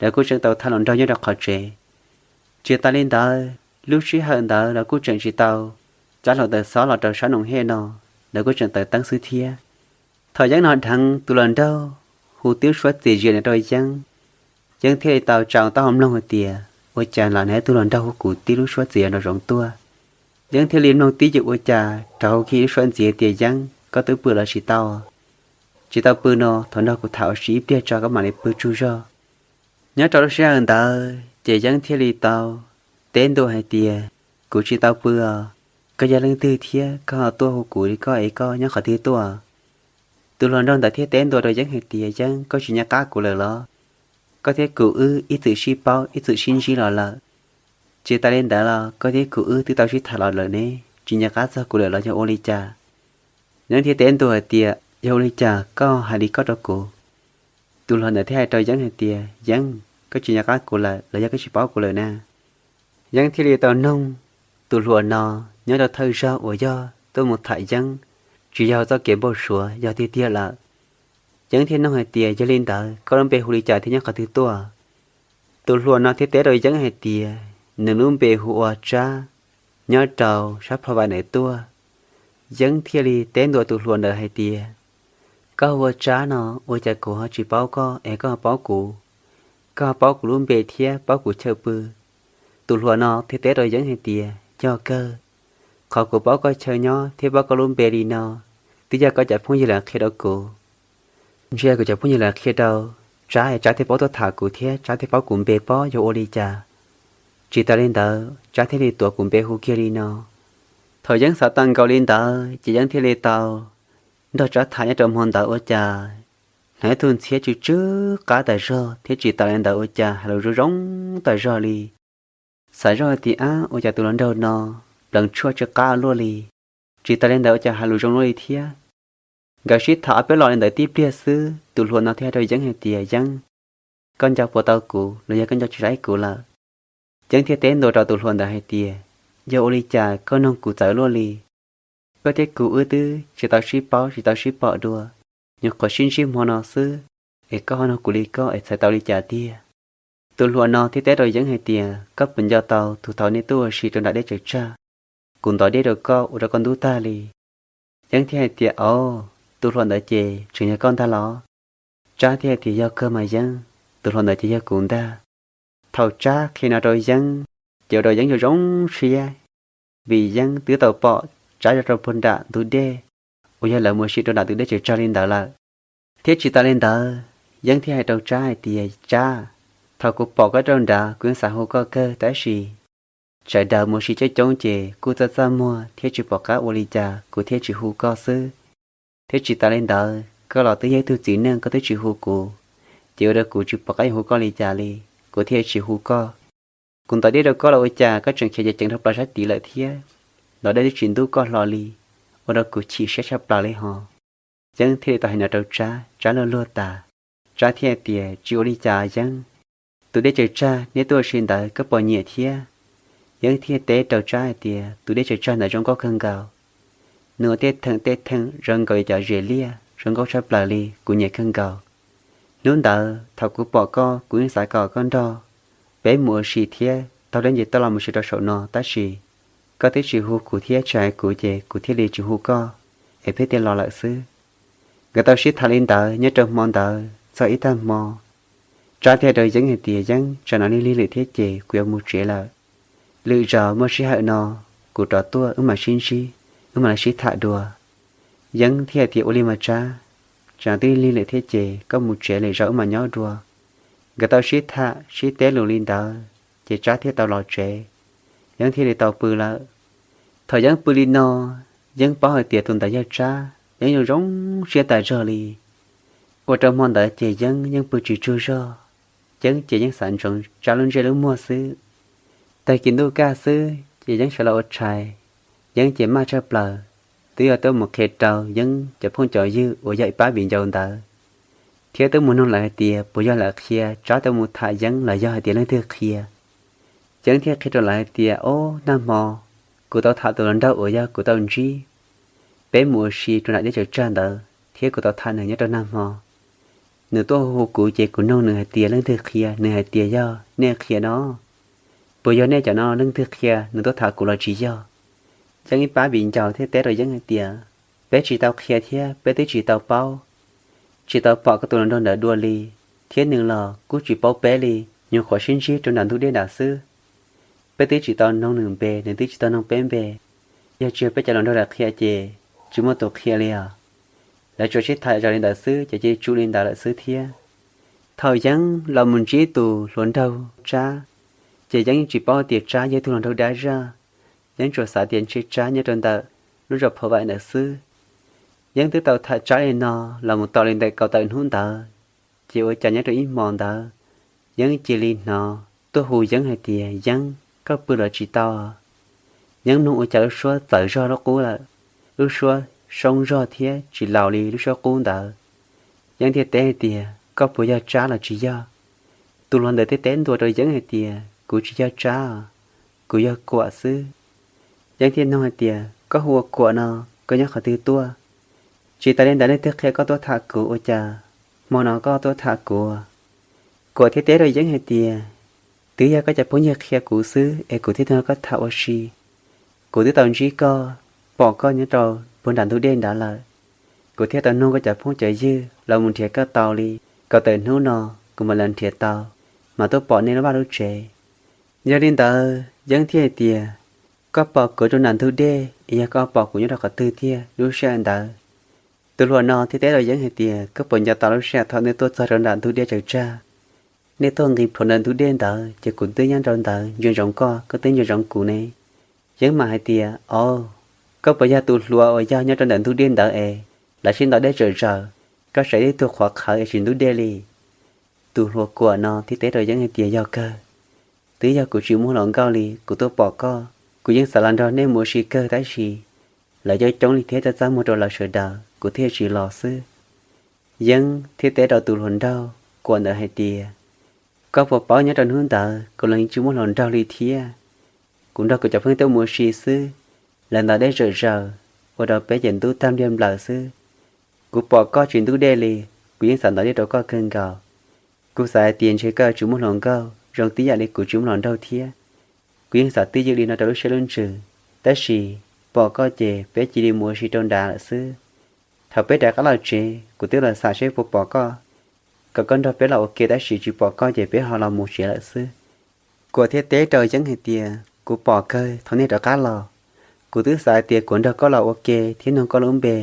lawv kuj tseem tau tham hluas nraug nyob rau qhov tsev. Tsis tas li ntawd, lub sij hawm ntawd lawv kuj tseem tsis tau txav hluav taws xob los rau sab noo hej no, lawv kuj tseem taws teeb xwb thiab. Thaum Yeeb hnov dheev tus hluas nraug hu tib lub suab txias zias no rau Yeeb, Yeeb thiaj li tau tsa taub hau mloog hais tias, ua cas lam hnov tus hluas nraug hu kuv tib lub suab txias zias nraum zoov tuaj. Yeeb thiaj li mloog tib yam ua cas rov hu kiag lub suab ntxiv tias, Yeeb, koj twb pw los tsis tau? Tsis tau pw no, thov nrog kuv tham ua si ib pliag tso koj mam li pw tsaug zog. Nyob rau lub sij hawm ntawd ces Yeeb thiaj li tau teb ntua hais tias, kuv tsis tau pw os, koj yog leej twg thiab koj ho tuaj hu kuv li koj es koj nyob qhov twg tuaj? Tus hluas nraug ntawd thiaj teb ntua rau Yeeb hais tias, Yeeb, koj tsis nco qab kuv lawm los? Koj thiab kuv wb ib txwm sib paub ib txwm sib ntsib los lawm. Tsis tas li ntawd los koj thiab kuv wb twb tau sib tham los lawm ne, tsis nco qab txog kuv lawm los yog ua li cas? Yeeb thiaj teb ntua hais tias, yog ua li cas koj hais li koj rau kuv? Tus hluas ntawd thiaj hais rau Yeeb hais tias, Yeeb, koj tsis nco qab kuv lawm los yog koj tsis paub kuv lawm na? Yeeb thiaj li tau noog tus hluas no nyob rau thawj zaug uas yog tuaj mus tham Yeeb, tsis yog txoj kev npau suav, yog tiag tiag lawm. Yeeb thiaj noog hais tias, yog li ntawd koj lub npe hu li cas thiab nyob qhov twg tuaj? Tus hluas no thiaj teb rau Yeeb hais tias, nws lub npe hu ua Tsab, nyob rau sab Phov Vam ntawd tuaj. Yeeb thiaj li teb ntua tus hluas ntawd hais tias, koj hu ua Tsab no, ua cas kuv ho tsis paub koj es koj ho paub kuv? Koj ho paub kuv lub npe thiab paub kuv chaw pw? Tus hluas no thiaj teb rau Yeeb hais tias, yog kawg, qhov kuv paub koj chaw nyob thiab paub koj lub npe li no, twb yog koj cov phooj ywg lawv qhia rau kuv. Ntshe yog kuv cov phooj ywg lawv qhia rau Tsab es Tsab thiaj paub tuaj tham kuv thiab Tsab thiaj paub kuv npe pob yog ua li cas. Tsis tas li ntawd Tsab thiaj li tuav kuv npe hu kiag li no. Thaum Yeeb xav tau nkaus li ntawd ces Yeeb thiaj li tau nrog Tsab tham nyob rau hmo ntawd ua cas hnov ib tug ntxhiab tsw tsw qab tas zog thiab tsis tas li ntawd ua cas hais lus zoo zoo tas zog li. Xav zoj hais tias, ab, ua cas tus hluas nraug no pleev tshuaj tsw qab luaj li, tsis tas li ntawd ua cas hais lus zoo luaj li thiab. Nkawd sib tham ob peb los li ntawd tib pliag xwb tus hluas no thiaj hais rau Yeeb hais tias, Yeeb, koj nco puas tau kuv los yog koj nco tsis raug kuv lawm? Yeeb thiaj teb ntua rau tus hluas ntawd hais tias, yog ua li cas koj noog kuv txawv luaj li? Koj thiab kuv wb twb tsis tau sib paub tsis tau sib pom dua, nyuam qhuav sib ntsib hmo no xwb, es koj ho noog kuv li koj es txhais tau li cas tiag? Tus hluas no thiaj teb rau Yeeb hais tias, koj puas nco tau tus thaum nej tuaj ua si rau nram dej tsaws tsag, kuv ntov dej rau koj ua rau koj ntub tag li? Yeeb thiaj hais tias, au, tus hluas ntawd ces tseem yog koj ntag los? Tsab thiaj hais tias, yog kawg mas Yeeb, tus hluas ntawd ces yog kuv ntag. Thaum Tsab qhia no rau Yeeb ces ua rau Yeeb zoo zoo siab, vim Yeeb twb tau pom Tsab rau puag nram ntug dej uas yog lawv mus ua si rau nram tus dej tsaws tsag li ntawd lawm. Thiab tsis tas li ntawd, Yeeb thiaj hais rau Tsab hais tias, Tsab, thaum kuv pom koj rau nrad kuv yeej xav hu koj kawg tab sis sawv daws mus ua si coob coob ces kuj txaj txaj muag thiab tsis pom qab ua li cas kuv thiaj tsis hu koj xwb. Thiab tsis tas li ntawd koj los twb yog ib tug txiv neej koj twb tsis hu kuv, ces ua rau kuv tsis pom qab yuav hu koj li cas li, kuv thiaj tsis hu koj. Kuv ntov dej rau koj los ua cas koj tseem khiav ceev ceev rau plaws sab tid lawm thiab, ntov dej twb tsis ntub koj hlo li, ua rau kuv chim siab tshaj plaws li hos. Yeeb thiaj li tau hais no rau Tsab, Tsab luag luag tas. Tsab thiaj tias, tsis ua li cas Yeeb, tus dej tsaws tsag neb tuaj ua si ntawd koj puas nyiam thiab? Yeeb thiaj teb rau Tsab hais tias, tus dej tsaws tsag ntawd zoo nkauj kawg nkaus. Nws ua tej theem tej theem zoo nkaus li cov zes liaj, zoo nkauj tshaj plaws li, kuv nyiam kawg nkaus. Hnub ntawd thaum kuv pom koj kuv yeej xav kom koj nrog peb mus ua si thiab taug deb nce toj los mus si rau saum no tab sis koj twb tsis hu kuv thiab tsis hais kuv ces kuv thiaj li tsis hu koj, es peb thiaj los lawm xwb. Nkawd tau sib tham li ntawd nyob rau hmo ntawd txog ib tag hmo, Tsab thiaj rau Yeeb hais tias, Yeeb, tsam no lig lig lawm thiab ces kuv yuav mus tsev lawm. Lwm zaus muaj sij hawm no kuv rov tuaj wb mam sib ntsib, wb mam li sib tham dua. Yeeb thiaj tias, Ua li mas Tsab, tsam no twb lig lawm thiab ces koj mus tsev, lwm zaus wb mam nyob dua. Nkawd tau sib tham sib teb lus li ntawd ces Tsab thiaj tau los tsev, Yeeb thiaj li tau pw lawm. Thaum Yeeb pw li no, Yeeb paub hais tias tus ntawd yog Tsab, Yeeb zoo zoo siab tas zog li. Ua rau hmo ntawd ces Yeeb yeej pw tsis tsaug zog, Yeeb ces yeej xav ntsoov Tsab lub ntsej lub muag xwb. Tag kis ntuj kaj xwb ces Yeeb sawv los ua tshais, Yeeb ces maj tshaj plaws, twb yog tuaj mus qhia rau Yeeb cov phooj cov ywg uas yog ib pab viv ncaus ntawd, thiab twb mus noog lawv hais tias puas yog lawv qhia Tsab tuaj mus tham Yeeb los yog hais tias leej twg qhia. Yeeb thiaj qhia rau lawv hais tias, Ob, nag hmo kuv tau tham tus hluas nraug uas yog kuv tau ntsib, peb mus ua si rau nram deb tsaws tsag ntawd thiab kuv tau tham nws nyob rau nag hmo. Nws tuaj hu kuv ces kuv noog nws hais tias leej twg qhia, nws hais tias yog nej qhia no. Puas yog nej cov no leej twg qhia nws tuaj tham kuv los tsis yog? Yeeb ib pab viv ncaus thiaj teb rau Yeeb hais tias, Peb tsis tau qhia thiab peb twb tsis tau paub, tsis tau pom koj tus hluas nraug ntawd dua li, thiab nws los kuj tsis paub peb li, nyuam qhuav sib ntsib rau nram ntug dej nrad xwb. Peb twb tsis tau noog nws npe, nws twb tsis tau noog peb npe. Yog tsis yog peb cov hluas nraug ntawd qhia ces tsis muaj tus qhia li os. Lawv tsuas sib tham zog li ntawd xwb ces cia li tsum li ntawd lawm xwb thiab. Thaum Yeeb los mus ntsib tus hluas nraug Tsab, ces Yeeb yeej tsis paub tias Tsab yog tug hluas nraug dab zaj. Yeeb tsuas xav tias ntshe Tsab nyob rau ntawm lub zos Phov Vaim ntawd xwb. Yeeb twb tau tham Tsab li no los mus tau li ntawm kaum tawm hnub ntawd, ces ua cas nyob rau ib hmo ntawd, Yeeb cia li hnov tuaj hu Yeeb hais tias, Yeeb, koj pw los tsis tau? Yeeb mloog ua cas lub suab txawv zog lub qub lawm, lub suab soob zog thiab tsis laus li lub suab qub ntawd. Yeeb thiaj teb hais tias, Koj puas yog Tsab los tsis yog? Tus hluas ntawd thiaj teb ntua rau Yeeb hais tias, Kuv tsis yog Tsab, kuv yog Kuam xwb. Yeeb thiaj nug hais tias, Koj hu ua Kuam no, koj nyob qhov twg tuaj? Tsis tas li ntawd leej twg qhia koj tuaj tham kuv ua cas hmo no koj tuaj tham kuv? Kuam thiaj teb rau Yeeb hais tias, Twb yog koj cov phooj ywg qhia kuv xwb es kuv thiaj tuaj nrog koj tham ua si. Kuv twb tau ntsib koj, pom koj nyob rau puag nram ntug dej nrad lawm. Kuv thiaj tau nug koj cov phooj cov ywg los mus nrhiav koj tau li kaum tawm hnub no, kuv mam li nrhiav tau, mas tuaj pom nej lub vaj lub tsev. Yog li ntawd Yeeb thiaj hais tias, Koj pom kuv rau nram ntug dej es yog koj pom kuv nyob rau qhov twg tiag lub sij hawm ntawd? Tus hluas no thiaj teb rau Yeeb hais tias, Koj puas nco tau lub sij hawm thaum nej tuaj txog rau nram ntug dej tsaws tsag, nej tuaj nqis plhuav ntawm ntug dej ntawd ces kuv twb nyob rau ntawd ntsia ntsoov koj, koj twb ntsia ntsoov kuv ne? Yeeb mam hais tias, Au, koj puas yog tus hluas uas yog nyob rau ntawm ntug dej ntawd es lawv sib ntaus dej tsawm zaws, koj saib ib tug qhuav qhawv es tsis ntub dej li? Tus hluas Kuam no thiaj teb rau Yeeb hais tias, Yog kawg, twb yog kuv tsis muaj hluas nkauj li kuv tuaj pom koj, kuv yeej xav los nrog nej mus ua si kawg tab sis lawv coob coob li thiab txaj txaj muag rau lawv sawv daws kuv thiaj tsis los xwb. Yeeb thiaj teb rau tus hluas nraug Kuam ntawd hais tias, Koj puas paub nyob rau hnub ntawd kuv los yeej tsis muaj hluas nraug li thiab. Kuv nrog kuv cov phooj ywg tuaj mus ua si xwb, lawv ntaus dej tsawm zaws ua rau peb ces ntub tag npliag nplaws xwb. Kuv pom koj tsis ntub dej li, kuv yeej xav ntaus dej rau koj kawg nkaus. Kuv xav hais tias ntshe koj tsis muaj hluas nkauj zoo tib yam li kuv tsis muaj hluas nraug thiab. Kuv yeej xav twj ywm li no rau lub siab lub ntsws, tab sis pom koj ces peb cia li mus ua si rau nrad lawm xwb. Thaum peb rov qab los tsev kuv twb los xav seb puas pom koj, kom koj nrog peb los ua ke tab sis tsis pom koj ces peb ho los mus tsev lawm xwb. Kuam thiaj teb rau Yeeb hais tias, Kuv pom kawg thaum nej rov qab los. Kuv twb xav hais tias kuv nrog koj los ua ke thiab nug koj lub npe,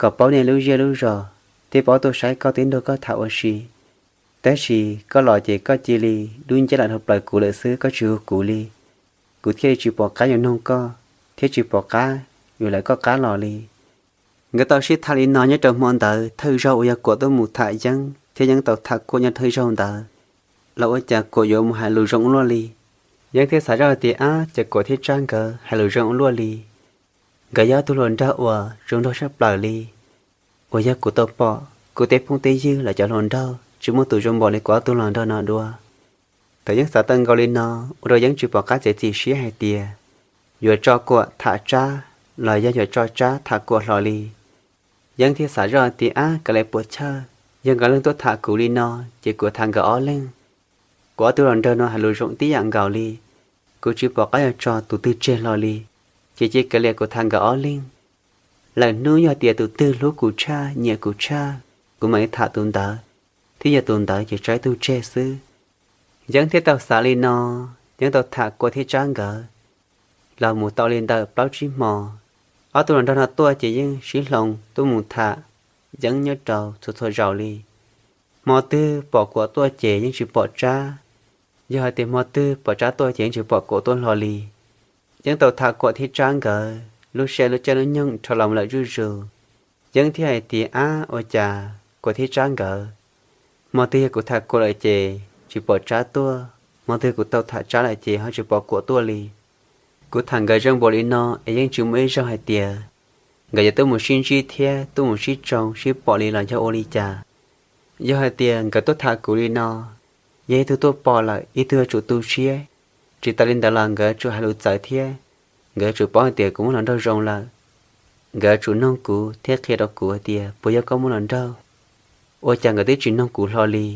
kom paub nej lub zej lub zos, thiab paub tuaj saib koj thiab nrog koj tham ua si. Tab sis koj los ces koj cia li dub nciab los dhau plaws kuv lawm xwb, koj tsis hu kuv li. Kuv thiaj li tsis pom qab yuav nug koj thiab tsis pom qab yuav lawv koj qab los li. Nkawd tau sib tham li no nyob rau hmo ntawd thawj zaug uas yog Kuam tuaj mus tham Yeeb thiab Yeeb tau tham Kuam nyob thawj zaug ntawd, los ua cas Kuam yuav mus hais lus zoo ua luaj li. Yeeb thiaj xav zoj tias, Ab, ces Kuam thiab Tsab nkawd hais lus zoo ua luaj li. Nkawd yog ob tug hluas nraug uas zoo nraug tshaj plaws li. Uas yog kuv tau pom kuv tej phooj tej ywg lawv cov hluas nraug tsis muaj tus zoo npaum li kuv ob tug hluas nraug no dua. Thaum Yeeb xav tau nkaus li no, ua rau Yeeb tsis pom qab txiav txim siab hais tias yuav tso Kuam tham Tsab los yog yuav tso Tsab tham Kuam hlo li. Yeeb thiaj xav zoj tias, Ab, kav liam puas chawj, yog nkawd leej tuaj tham kuv li no ces kuv tham nkawd ob leeg. Kuv ob tug hluas nraug no hais lus zoo tib yam nkaus li, kuv tsis pom qab yuav tso tus twg tseg hlo li. Ces cia kav liam kuv tham nkawd ob leeg. Lwm hnub yog tias tus twg hlub kuv tshaj, nyiam kuv tshaj, kuv mam li tham tus ntawd, thiab yog tus ntawd ces tso ib tug tseg xwb. Yeeb thiaj tau xav li no, Yeeb tau tham Kuam thiab Tsab nkawd los mus tau li ntawm plaub tsib hmo. Ob tug hluas nraug no tuaj ces yeej sib hloov tuaj mus tham Yeeb nyob rau txhua txhua zaus li. Hmo twg pom Kuam tuaj ces yeej tsis pom Tsab, yog hais tias hmo twg pom Tsab tuaj ces yeej tsis pom Kuam tuaj hlo li. Yeeb tau tham Kuam thiab Tsab nkawd lub sij hawm lub caij lub nyoog dhau los lawm zuj zus. Yeeb thiaj hais tias, Ab, ua cas Kuam thiab Tsab nkawd, hmo twg yog kuv tham Kuam lawm ces tsis pom Tsab tuaj, hmo twg kuv tau tham Tsab lawm ces ho tsis pom Kuam tuaj li. Kuv tham nkawd zoo npaum li no es yeej tsis muaj ib zaug hais tias nkawd yuav tuaj mus sib ntsib thiab tuaj mus sib tsoo sib pom li los yog ua li cas. Yog hais tias nkawd tuaj tham kuv li no, yog ib tug tuaj pom lawm ib tug yuav tsum tu siab, tsis tas li ntawd los nkawd yuav tsum hais lus txawv thiab, nkawd yuav tsum paub hais tias kuv muaj hluas nraug zoo lawm. Nkawd yuav tsum noog kuv thiab qhia rau kuv hais tias puas yog koj muaj hluas nraug. Ua cas nkawd twb tsis noog kuv hlo li.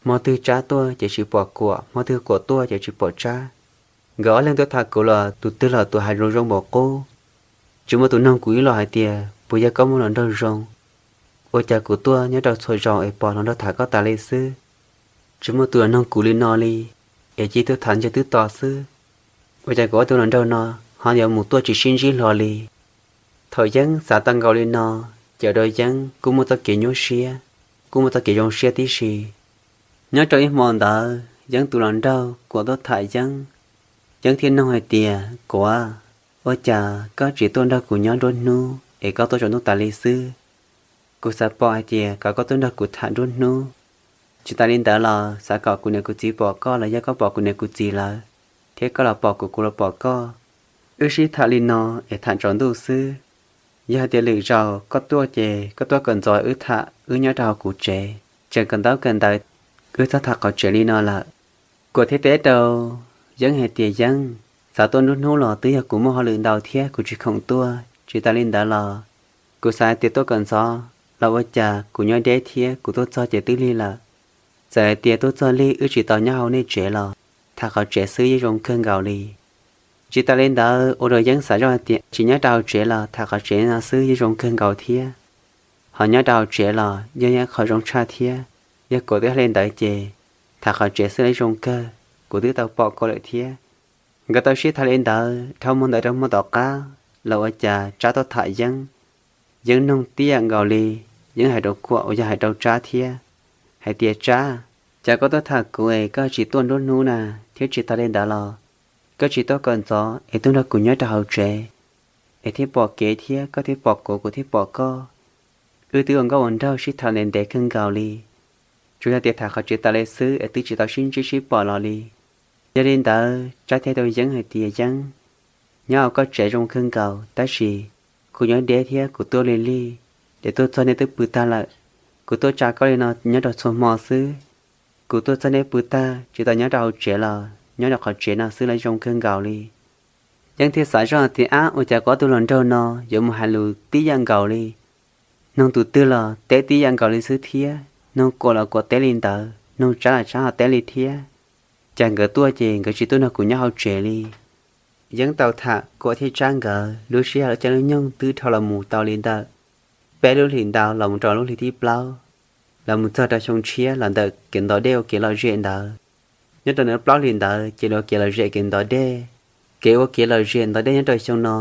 Hmo twg Tsab tuaj ces tsis pom Kuam, hmo twg Kuam tuaj ces tsis pom Tsab. Nkawd ob leeg tuaj tham kuv los tus twg los tus hais lus zoo npaum qub, tsis muaj tus noog kuv ib los hais tias puas yog koj muaj hluas nraug zoo. Ua cas kuv tuaj nyob rau txhua zaus es pom hluas nraug tham koj tas li xwb, tsis muaj tus los noog kuv li no li, es cia tuaj tham ntsiag twb to xwb. Ua cas kuv ob tug hluas nraug no ho yuav mus tuaj tsis sib ntsib hlo li. Thaum Yeeb xav tau nkaus li no, ces ua rau Yeeb kuj muaj txoj kev nyuaj siab, kuj muaj txoj kev zoo siab tib si. Nyob rau ib hmo ntawd Yeeb tus hluas nraug Kuam tuaj tham Yeeb. Yeeb thiaj noog hais tias, Kuam, ua cas koj tsis tuaj nrog kuv nyob nruab hnub es koj tuaj tsaus ntuj tas li xwb? Kuv xav pom hais tias kom koj tuaj nrog kuv tham nruab hnub. Tsis tas li ntawd los xav kom kuv niam kuv txiv pom koj los yog koj pom kuv niam kuv txiv lawv, thiab koj los pom kuv, kuv los pom koj. Wb sib tham li no es tham tsaus ntuj xwb. Yog hais tias lwm zaus koj tuaj ces koj tuaj kom ntxov wb tham, wb nyob rau hauv kuv tsev, tseem kawm ntaub kawm ntawv, wb txhob tham qhov tsev li no lawm. Kuam thiaj teb rau Yeeb hais tias, Yeeb, xav tuaj nruab hnub los twb yog kuv muaj hauj lwm ntau thiab kuv tsis khoom tuaj. Tsis tas li ntawd los kuv xav hais tias tuaj kom ntxov los ua cas kuv nyob deb thiab kuv tuaj txog ces twb lig lawm. Txawm hais tias tuaj txog lig wb tsis tau nyob hauv nej tsev los tham qhov tsev xwb yeej zoo kawg nkaus li. Tsis tas li ntawd ua rau Yeeb xav zoj hais tias tsis nyob rau hauv tsev los tham qhov tsev no xwb yeej zoo kawg nkaus thiab. Ho nyob rau hauv tsev los yeej yog qhov zoo tshaj thiab. Yog Kuam twb hais li ntawd ces tham qhov tsev xwb los zoo kawg, kuv twb tau pom Kuam lawm thiab. Nkawd tau sib tham li ntawd dhau hmo ntawd rau hmo tom qab los ua cas Tsab tuaj tham Yeeb. Yeeb noog tib yam nkaus li, Yeeb hais rau Kuam uas yog hais rau Tsab thiab, hais tias, Tsab, cas koj tuaj tham kuv es koj tsis tuaj nruab hnub na, thiab tsis tas li ntawd los koj tsis tuaj kom ntxov es tuaj nrog kuv nyob rau hauv tsev es thiaj pom kev thiab koj thiaj pom kuv, kuv thiaj pom koj. Wb twb ua nkauj ua nraug sib tham ntev ntev kawg nkaus li, tsuas yog tias tham qhov tsev tas li xwb es twb tsis tau sib ntsib sib pom los li. Yog li ntawd Tsab thiaj rau Yeeb hais tias, Yeeb, nyob hauv koj tsev zoo kawg nkaus tab sis kuv nyob deb thiab kuv tuaj lig lig, es tuaj txog nej twb pw tag lawm. Kuv tuaj tsa koj li no nyob rau txhua hmo xwb. Kuv tuaj txog nej pw tag tsis tau nyob rau hauv tsev los nyob rau qhov tsev no xwb los zoo kawg nkaus li. Yeeb thiaj xav zoj tias, Ab, ua cas kuv ob tug hluas nraug no yuav mus hais lus tib yam nkaus li. Noog tus twg los teb tib yam nkaus li xwb thiab, noog Kuam los Kuam teb li ntawd, noog Tsab los Tsab ho teb li thiab. Cas nkawd tuaj ces nkawd tsis tuaj nrog kuv nyob hauv tsev li. Yeeb tau tham Kuam thiab Tsab nkawd lub sij hawm lub caij lub nyoog twb dhau los mus tau li ntawm peb lub hlis ntau los mus rau lub hlis thib plaub, los mus txog rau xyoo tshiab los ntawm kev ntov dej ua kev lom zem ntawd. Nyob rau ntawm plaub hlis ntawd ces ua kev lom zem kev ntov dej. Kev ua kev lom zem ntov dej nyob rau xyoo no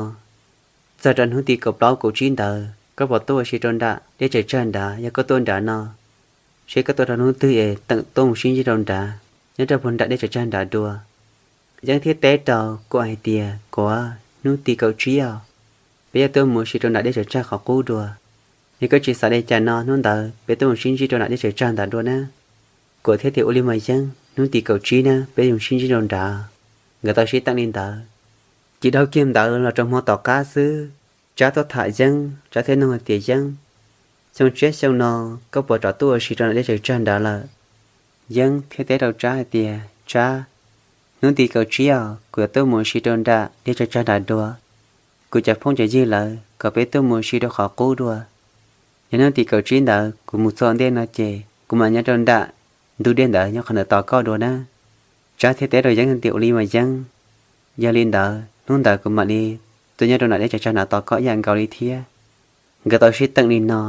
txog rau hnub tim kaum plaub kaum tsib ntawd koj puas tuaj ua si rau nram dej tsaws tsag nrad? Yog koj tuaj nrad no, seb koj tuaj rau hnub twg es teem tuaj mus sib ntsib rau nrad, nyob rau puag nram dej tsaws tsag nrad dua. Yeeb thiaj teb rau Kuam hais tias, Kuam, hnub tim kaum tsib os, peb yuav tuaj mus ua si rau nram dej tsaws tsag qhov qub dua. Yog koj tsis xav li cas no hnub ntawd peb tuaj mus sib ntsib rau nram dej tsaws tsag ntawd dua na. Kuam thiaj tias, Ua li mas Yeeb, hnub tim kaum tsib na peb mus sib ntsib rau nrad. Nkawd tau sib teem li ntawd. Ces dhau kiag ntawd los rau hmo tom qab xwb, Tsab tuaj tham Yeeb, Tsab thiaj noog hais tias, Yeeb, xyoo tshiab xyoo no koj puas rov tuaj ua si rau nram dej tsaws tsag nrad lawm? Yeeb thiaj teb rau Tsab hais tias, Tsab, hnub tim kaum tsib os kuv yuav tuaj mus ua si rau nram dej tsaws tsag nrad dua. Kuv cov phooj cov ywg lawv kom peb tuaj mus ua si rau qhov qub dua. Yog hnub tim kaum tsib ntawd kuv mus txog ntej no ces kuv mam nyob rau nram ntug dej ntawd nyob qhov ntawd tos koj dua na. Tsab thiaj teb rau Yeeb tias, Ua li mas Yeeb, yog li ntawd hnub ntawd kuv mam li tuaj nyob rau nram dej tsaws tsag nrad tos koj ib yam nkaus li thiab. Nkawd tau sib teem li no,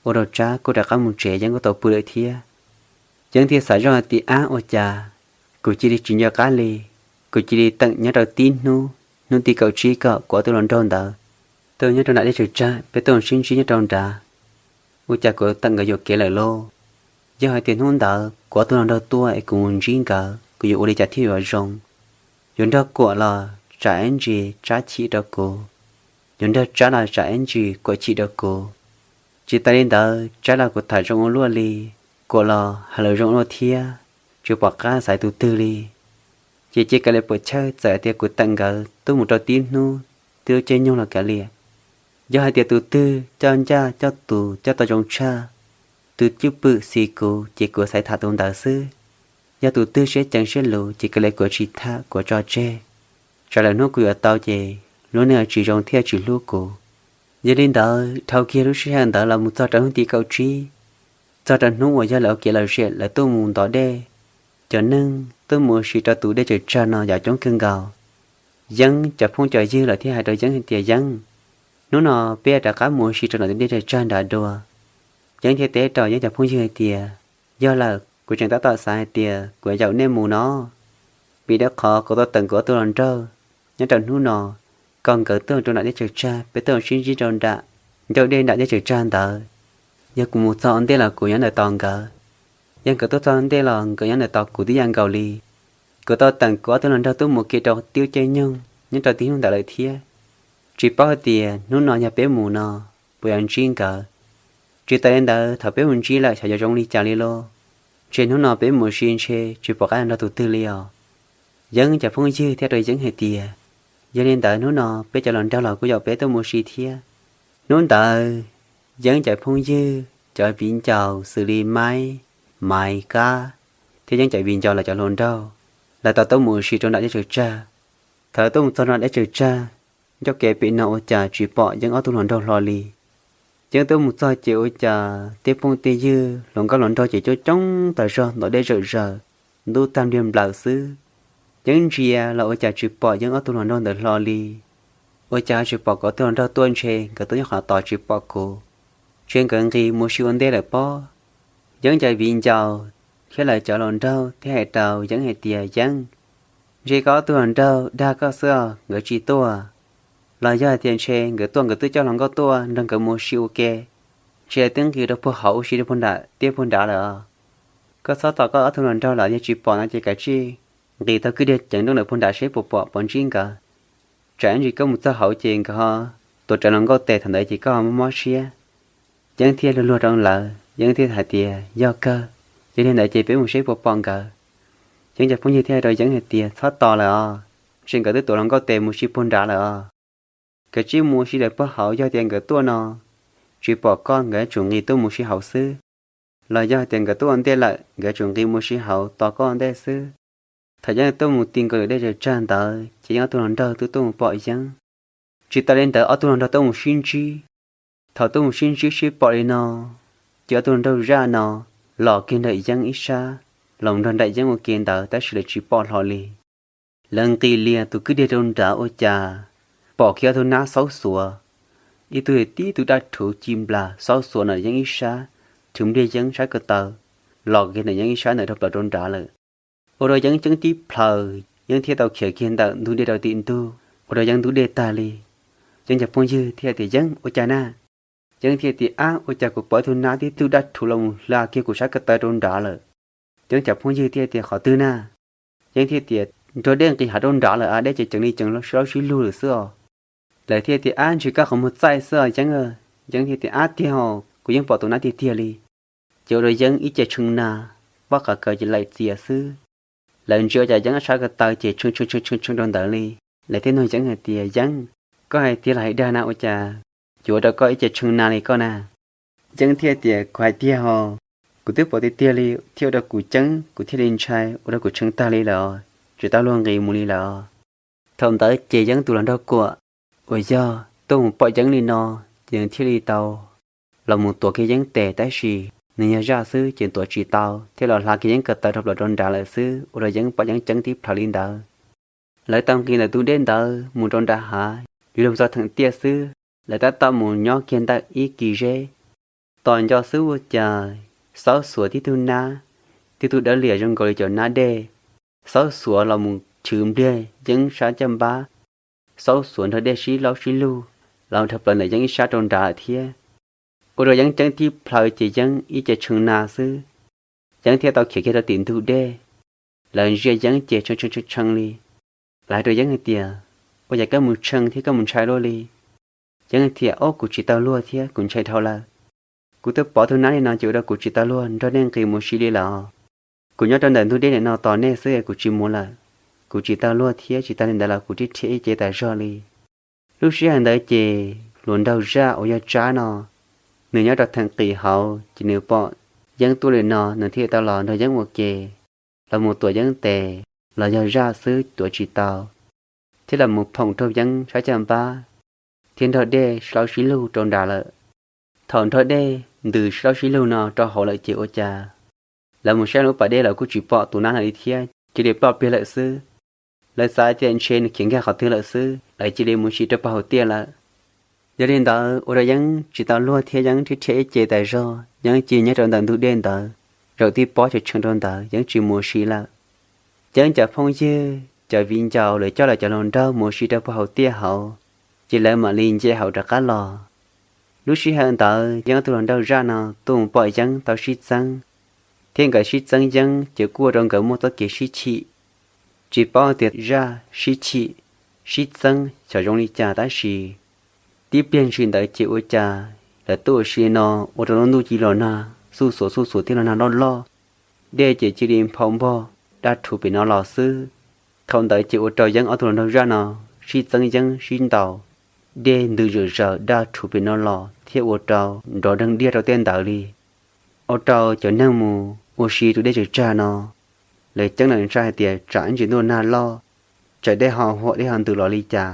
ua rau Tsab kuj rov qab mus tsev, Yeeb kuj tau pw lawm thiab. Yeeb thiaj xav zoj hais tias, ab, ua cas kuv cia li tsis nco qab li, kuv cia li teem nyob rau tib hnub, hnub tim kaum tsib kom kuv ob tug hluas nraug ntawd tuaj nyob rau nram dej tsaws tsag, peb tuaj sib ntsib nyob rau nrad. Ua cas kuv teem nkawd yuam kev lawm lauj? Yog hais tias hnub ntawd kuv ob tug hluas nraug tuaj es kuv mus ntsib nkawd, kuv yuav ua li cas thiaj yuav zoo? Yuav nrog Kuam los tsam ib ntsis Tsab chim rau kuv, yuav nrog Tsab los tsam ib ntsis Kuam chim rau kuv. Tsis tas li ntawd, Tsab los kuv tham zoo ua luaj li, Kuam los hais lus zoo ua luaj thiab, tsis pom qab xaiv tus twg li. Ces cia kav liam puas chawj, txawm hais tias kuv teem nkawd tuaj mus rau tib hnub, tib lub caij nyoog los kav liam. Yog hais tias tus twg coj ncaj coj tus coj tau zoo tshaj, tus cwj pwm xis kuv, ces kuv xaiv tham tus ntawd xwb. Yog tus twg siab ceev siab luv, ces kav liam kuv tsis tham, kuv tso tseg. Tsam lwm hnub kuv yuav tau ces lub neej yuav tsis zoo thiab tsis hlub kuv. Yog li ntawd, dhau kiag lub sij hawm ntawd los mus txog rau hnub tim kaum tsib, txog rau hnub uas yog lawv ua kev lom zem lawv tuaj mus ntov dej, cov neeg tuaj mus ua si rau tus dej tsaws tsag no yog coob kawg nkaus. Yeeb cov phooj cov ywg lawv thiaj hais rau Yeeb hais tias, Yeeb, hnub no peb rov qab mus ua si rau nram tus dej tsaws tsag nrad dua. Yeeb thiaj teb rau Yeeb cov phooj ywg hais tias, yog lawm, kuv tseem tab tom xav hais tias kuv yuav yaum nej mus no, vim rau qhov kuv tau teem kuv ob tug hluas nraug nyob rau hnub no, kom nkawd tuaj rau nram dej tsaws tsag, peb tuaj sib ntsib rau nram ncauj dej nram dej tsaws tsag ntawd. Yog kuv mus txog ua ntej los kuv nyob ntawm tos nkawd, yog nkawd tuaj txog ntej los nkawd nyob ntawm tos kuv tib yam nkaus li. Kuv tau teem kuv ob tug hluas nraug tuaj mus ua ke rau tib lub caij nyoog nyob rau tib hnub ntawd lawm thiab. Tsis paub hais tias hnub no yog peb mus no puas yuav ntsib nkawd. Tsis tas li ntawd, thaum peb mus ntsib lawm xyov yuav zoo li cas li lauj. Ntshe hnub no peb mus ua si ntshe tsis pom qab nrog tus twg li os. Yeeb cov phooj ywg thiaj rau Yeeb hais tias, yog li ntawd hnub no peb cov hluas nraug los kuj yaum peb tuaj mus ua si thiab. Hnub ntawd Yeeb cov phooj ywg cov viv ncaus xws li Maib, Maiv, Kab thiab Yeeb cov viv ncaus lawv cov hluas nraug, lawv tau tuaj mus ua si rau nram dej tsaws tsag. Thaum tuaj mus txog nram dej tsaws tsag, ncauj kev pem no ua cas tsis pom Yeeb ob tug hluas nraug hlo li. Yeeb tuaj mus txog ces ua cas tej phooj tej ywg hluas nkauj hluas nraug ces coob coob tas zog ntov dej zawm zaws, ntub tag npliag nplaws xwb. Yeeb ntsia los ua cas tsis pom Yeeb ob tug hluas nraug ntawd hlo li. Ua cas tsis pom kuv ob tug hluas nraug tuaj, ntshe nkawd tuaj nyob qhov no tos tsis pom kuv, ntshe nkawd nqis mus ua si ua ntej lawm pob. Yeeb cov viv ncaus thiab lawv cov hluas nraug thiaj hais rau Yeeb hais tias, Yeeb, ntshe koj ob tug hluas nraug dag koj xwb os, nkawd tsis tuaj. Los yog hais tias ntshe nkawd tuaj, nkawd twb coj hluas nkauj tuaj nrog nkawd mus ua si ua ke, ntshe lawv twb nqis rau puag hauv ua si rau puag nram tiaj puag nrad lawm os. Koj txhob tos koj ob tug hluas nraug lawm, yog tsis pom no ces kav tsij nqis taug kwj deg ceev nrooj ntawm puag nrad seb puas pom puas ntsib nkawd. Tsam ib ntsis koj mus txog hauv ces nkawd ho tuav rawv hluas nkauj tes, thaum ntawd ces koj ho mob mob siab. Yeeb thiaj luag luag rau lawv, Yeeb thiaj hais tias, yog kawg, yog li ntawd ces peb mus seb puas pom nkawd. Yeeb cov phooj ywg thiaj hais rau Yeeb hais tias, txhob tos lawm os, ntshe nkawd twb tuav hluas nkauj tes mus si puag nrad lawm os. Kav tsij mus ua si lawm puag hauv, yog tias nkawd tuaj no tsis pom koj, nkawd yuav tsum nqis tuaj mus si hauv xwb. Los yog hais tias nkawd tuaj ua ntej lawm, nkawd yuav tsum nqis mus si hauv tos koj ua ntej xwb. Thaum Yeeb tuaj mus ti nkaus ntawm dej tsaws tsag ntawd ces Yeeb ob tug hluas nraug twb tuaj mus pom Yeeb. Tsis tas li ntawd, ob tug hluas nraug tuaj mus sib ntsib. Thaum tuaj mus sib ntsib sib pom li no, ces ob tug hluas nraug zaj no los kiag ntawm Yeeb ib sab, los nrog nraim Yeeb ua ke ntawd tab sis lawv tsis pom hlo li. Lawv nqis lias tus kwj deg rau nrad ua cas pom kiag ob tug nab xaub xuav, ib tug yog tib tug daj rhuv ci nplas xaub xuav ntawm Yeeb ib sab, rhuv npliag Yeeb sab ko taw, los kiag ntawm Yeeb ib sab ntawd rau plaws rau nrad lawm. Ua rau Yeeb ceeb tib plhaws, Yeeb thiaj tau khiav kiag ntawm ntug dej rau tim ntug, ua rau Yeeb ntub dej tag li. Yeeb cov phooj ywg thiaj tias, Yeeb, ua cas na? Yeeb thiaj tias, ab, ua cas kuv pom ib tug nab tib tug daj rhuv los mus hla kiag kuv sab ko taw rau nrad lawm. Yeeb cov phooj ywg thiaj tias, qhov twg na? Yeeb thiaj tias, nrog dej nqis hav rau nrad lawm a, dej ces ceev li ceev sib laub sib lug lawm xwb os. Lawv thiaj tias, ab, ntshe koj qhov muag txaij xwb os Yeeb. Yeeb thiaj tias, ab, tiag os, kuv yeej pom tus nab tiag tiag li. Ces ua rau Yeeb ib ce tshee na, pob qav kaws ces laim txias xwb. Lawv ntsia ua cas Yeeb ob sab ko taw ces tshee tshee tshee tshee rau ntawd li. Lawv thiaj nug Yeeb hais tias, Yeeb, koj hais tiag los hais dag na, ua cas yuav ua rau koj ib ce tshee na li koj na? Yeeb thiaj tias, kuv hais tiag os, kuv twb pom tiag tiag li thiaj ua rau kuv ceeb, kuv thiaj li ntshai ua rau kuv tshee tag li lawm os, tsis tau luag nqis mus li lawm os. Thaum ntawd ces Yeeb tus hluas nraug Kuam uas yog tuaj mus pom Yeeb li no, ces nws thiaj li tau los mus tuav kiag Yeeb tes, tab sis nws yog zaj xwb ces tuav tsis tau, thiaj los hla kiag Yeeb ko taw rau plaws rau nrad lawm xwb, ua rau Yeeb pom Yeeb ceeb tib plhaws li ntawd. Lawv tau nqis ntawm tus dej ntawd mus rau nram hav, yuav luag txog theem tiaj xwb, lawv tab tom mus nyob kiag ntawm ib kis zeb. Tos nco xwb ua cas xaub xuav tib tug nab, tib tug dawb liam zoo nkaus li cov nab dej, xaub xuav los mus chwv npliag Yeeb sab caj npab, xaub xuav nrog dej sib laub sib lug los dhau plaws ntawm Yeeb ib sab rau nrad lawm thiab. Ua rau Yeeb ceeb tib plhaw ces Yeeb ib ce tshee na xwb. Yeeb thiaj tau khiav kiag rau tim ntug dej. Lawv ntsia Yeeb ces tshee tshee tshee li. Lawv hais rau Yeeb hais tias, Ua cas koj mus tshee thiab koj mus ntshai luaj li? Yeeb hais tias, Ob, kuv tsis tau luag thiab kuv ntshai dhau lawm. Kuv twb pom tug nab li no ces ua rau kuv tsis tau luag nrog nej nqis mus si li lawm. Kuv nyob rau ntawm ntug dej ntawm no tos nej xwb es kuv tsis mus lawm. Kuv tsis tau luag thiab tsis tas li ntawd los kuv twb rhiab ib ce tas zog li. Lub sij hawm ntawd ces hluas nraug zaj uas yog Tsab no, nws nyob rau theem qis hauv ces nws pom Yeeb tuaj li no nws thiaj tau los nrog Yeeb ua ke, los mus tuav Yeeb tes, los yog zaj xwb tuav tsis tau, thiab los mus phoom rau Yeeb sab caj npab, thiab nrog dej sib laub sib lug rau nrad lawm. Thaum nrog dej ntws sib laub sib lug no rau hauv lawm ces ua cas lawv mus saib lub pas dej los kuj tsis pom tus nab no li thiab, cia li ploj pliag lawm xwb. Lawv xav tias ntshe nws khiav nkag qhov twg lawm xwb, lawv cia li mus si rau pem hauv tiaj lawm. Yog li ntawd ua rau Yeeb tsis tau luag thiab Yeeb rhiab rhiab ib ce tas zog, Yeeb cia nyob rau ntawm ntug dej ntawd, zaum tib pob tshee tshee rau ntawd, Yeeb tsis mus si lawm. Yeeb cov phooj ywg cov viv ncaus lawv coj lawv cov hluas nraug mus si rau pem hauv tiaj hauv, ces lawv mam li nce hauv rov qab los. Lub sij hawm ntawd Yeeb ob tug hluas nraug zaj no tuaj mus pom Yeeb tau sib txeeb, thiab nkawd sib txeeb Yeeb ces kuj ua rau nkawd muaj txoj kev sib chim. Tsis paub tias zaj sib chim, sib txeeb xyov zoo li cas tab sis tib pliag ntshis ntawd ces ua cas lawv tuaj ua si no ua rau lub ntuj cia li los nag xuj xuav xuj xuav thiab los nag loj loj, dej ces cia li nphau npog daj rhuv pem no los xwb. Thaum ntawd ces ua rau Yeeb ob tug hluas nraug zaj no sib txeeb Yeeb sib ntaus, dej ntws zom zaws daj rhuv pem no los thiab ua rau nrov deeg diaj rau tej ntawd li. Ua rau cov neeg mus ua si tus dej tsaws tsag no, lawv ceeb lawv ntshai hais tias tsam ib ntsis ntuj nag loj, tsam dej ho huam dej ho ntws los li cas.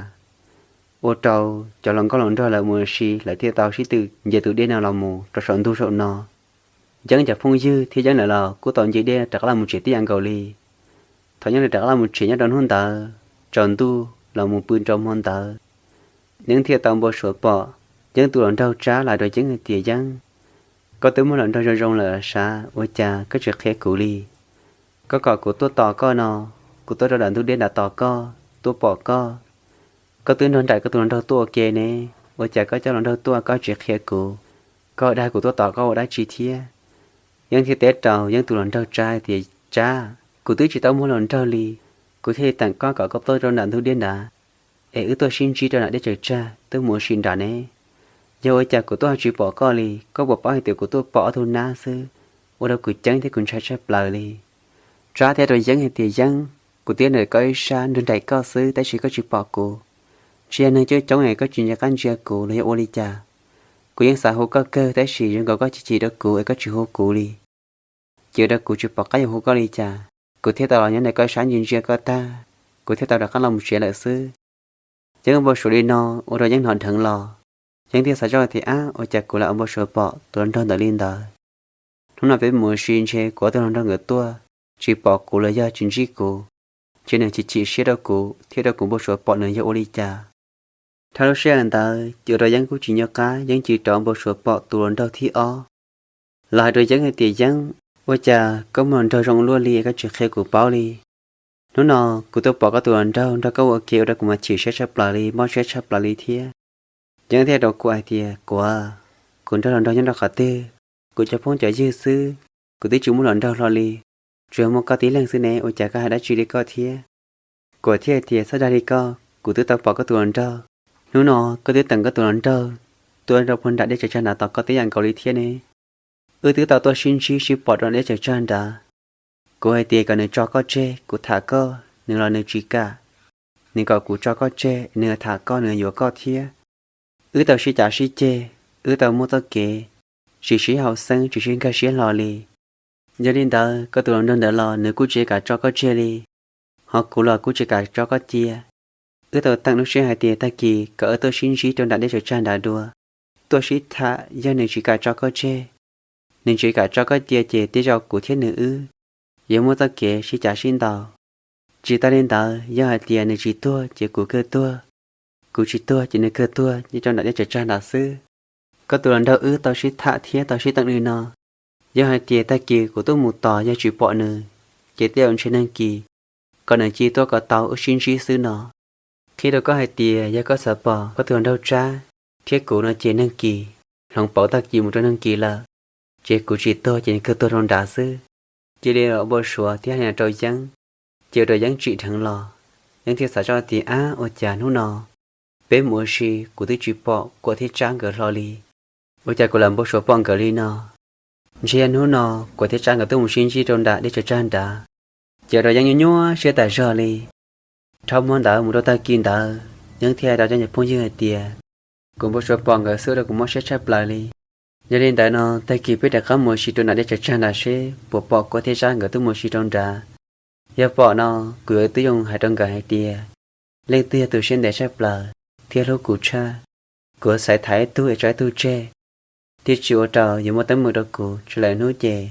Ua rau cov hluas nkauj hluas nraug lawv mus ua si lawv thiaj tau sib tw nce tus dej no los mus rau saum ntug saum no. Yeeb cov phooj ywg thiab Yeeb lawv los kuj tau nce dej rov qab los mus tsev tib yam nkaus li. Thaum Yeeb lawv rov qab los mus tsev nyob rau hnub ntawd, tsaus ntuj los mus pw rau hmo ntawd, Yeeb thiaj tau npau suav pom Yeeb tus hluas nraug Tsab los hais rau Yeeb hais tias, Yeeb, koj twb muaj hluas nraug zoo zoo lawm sav, ua cas koj tsis qhia kuv li? Koj kom kuv tuaj tos koj no, kuv tuaj rau nram ntug dej nrad tos koj, tuaj pom koj. Koj twb nrog nraim koj tus hluas nraug tuaj ua ke ne, ua cas koj coj hluas nraug tuaj koj tsis qhia kuv? Koj dag kuv tuaj tos koj ua dab tsi thiab? Yeeb thiaj teb rau Yeeb tus hluas nraug Tsab hais tias, Tsab, kuv twb tsis tau muaj hluas nraug li, kuv thiaj li teem koj kom koj tuaj rau nram ntug dej nrad, es wb tuaj sib ntsib rau nram dej tsaws tsag tuaj mus ua si nrad ne. Yog ua cas kuv tuaj ho tsis pom koj li? Koj puas paub hais tias kuv tuaj pom ob tug nab xwb, ua rau kuv ceeb thiab kuv ntshai tshaj plaws li. Tsab thiaj rau Yeeb hais tias, Yeeb, kuv twb nraim koj ib sab nrog nraim koj xwb tab sis koj tsis pom kuv. Tsis yog neeg coob coob es koj tsis nco qab ntsia kuv los yog ua li cas? Kuv yeej xav hu koj kawg tab sis zoo nkaus koj chim chim rau kuv es koj tsis hu kuv li. Ces ua rau kuv tsis pom qab yuav hu koj li cas, kuv thiaj tau los nyob ntawm koj sab ntsia ntsia koj tag, kuv thiaj tau rov qab los mus tsev lawm xwb. Yeeb npau suav li no ua rau Yeeb hnov dheev los, Yeeb thiaj xav zoj tias, Ab, ua cas kuv lam ua npau suav pom tus hluas nraug ntawd li ntawd? Hnub no peb mus ua si ntshe kuv ob tug hluas nraug nkawd tuaj tsis pom kuv los yog tsis ntsib kuv, ces nws chim chim siab rau kuv thiab rau kuv npau suav pom nws yog ua li cas. Dhau lub sij hawm ntawd ces ua rau Yeeb kuj tsis nco qab, Yeeb cia li rov npau suav pom tus hluas nraug thib ob los hais rau Yeeb hais tias, Yeeb, ua cas koj muaj hluas nraug zoo luaj li koj tsis qhia kuv paub li? Hnub no kuv tuaj pom koj tus hluas nraug nrog koj ua ke ua rau kuv mas chim siab tshaj plaws li, mob siab tshaj plaws li thiab. Yeeb thiaj rau kuv hais tias, Kuav, kuv nrog hluas nraug nyob rau qhov twg? Kuv cov phooj cov ywg xwb, kuv twb tsis muaj hluas nraug hlo li, tsuas yog muaj koj tib leeg xwb ne, ua cas koj hais dab tsi li koj thiab? Kuav thiaj hais tias, Txhob dag li koj, kuv twb tau pom koj tus hluas nraug. Hnub no koj twb teem koj tus hluas nraug tuaj rau puag nram dej tsaws tsag nrad tos koj tib yam nkaus li thiab ne. Wb twb tau tuaj sib ntsib sib pom rau dej tsaws tsag nrad. Kuv hais tias kom nws tso koj tseg kuv tham koj, nws los nws tsis kam. Nws kom kuv tso koj tseg nws tham koj, nws yuav koj thiab. Wb tau sib cav sib ceg, wb tau muaj txoj kev tsis sib haum xeeb tsis sib nkag siab hlo li. Yog li ntawd koj tus hluas nraug ntawd los nws kuj tsis kam tso koj tseg li, ho kuv los kuj tsis kam tso koj cia. Wb tau teem lub sij hawm hais tias tag kis kom wb tuaj sib ntsib rau nram dej tsaws tsag nrad dua, tuaj sib tham, yog nws tsis kam tso koj tseg, nws tsis kam tso koj cia ces tej zaum kuv thiab nws wb yuav muaj txoj kev sib cav sib ntaus. Tsis tas li ntawd yog hais tias nws tsis tuag ces kuv kawg tuag, kuv tsis tuag ces nws kawg tuag nyob rau nram dej tsaws tsag nrad xwb. Koj tus hluas nraug wb tau sib tham thiab tau sib teem li no, yog hais tias tag kis kuv tuaj mus tos yog tsis pom nws, ces tej zaum ntshe neeg kis kom nws cia tuaj kom tau wb sib ntsib xwb no. Qhia rau koj hais tias yog koj xav pom koj tus hluas nraug Tsab thiab kuv no ces neeg kis hloov pauv tag kis mus rau neeg kis lawm, ces kuv tsis tuag ces nws kawg tuag rau nrad xwb. Cia li los npau suav thiab hais li no rau Yeeb, ces ua rau Yeeb tsim dheev los. Yeeb thiaj xav zoj tias, ab, ua cas hnub no peb mus ua si kuv twb tsis pom Kuam thiab Tsab nkawd hlo li, ua cas kuv lam npau suav pom nkawd li no? Ntshe yog hnub no Kuam thiab Tsab nkawd tuaj mus sib ntsib rau nram dej tsaws tsag nrad. Ces ua rau Yeeb nyuaj nyuaj siab tas zog li. Dhau hmo ntawd mus rau tag kis ntawd Yeeb thiaj hais rau cov phooj ywg hais tias, kuv npau suav pom nkawd xwb ua rau kuv mob siab tshaj plaws li. Yog li ntawd no tag kis peb rov qab mus ua si rau nram dej tsaws tsag nrad seb puas pom Kuam thiab Tsab nkawd tuaj mus ua si rau nrad. Yog pom no kuv yuav tib zoo hais rau nkawd hais tias, leej twg yog tus siab ntev tshaj plaws thiab hlub kuv tshaj, kuv yuav xaiv tham ib tug es tso ib tug tseg, thiaj tsis ua rau yuav muaj teeb meem rau kuv. Tsis lawm hnub ces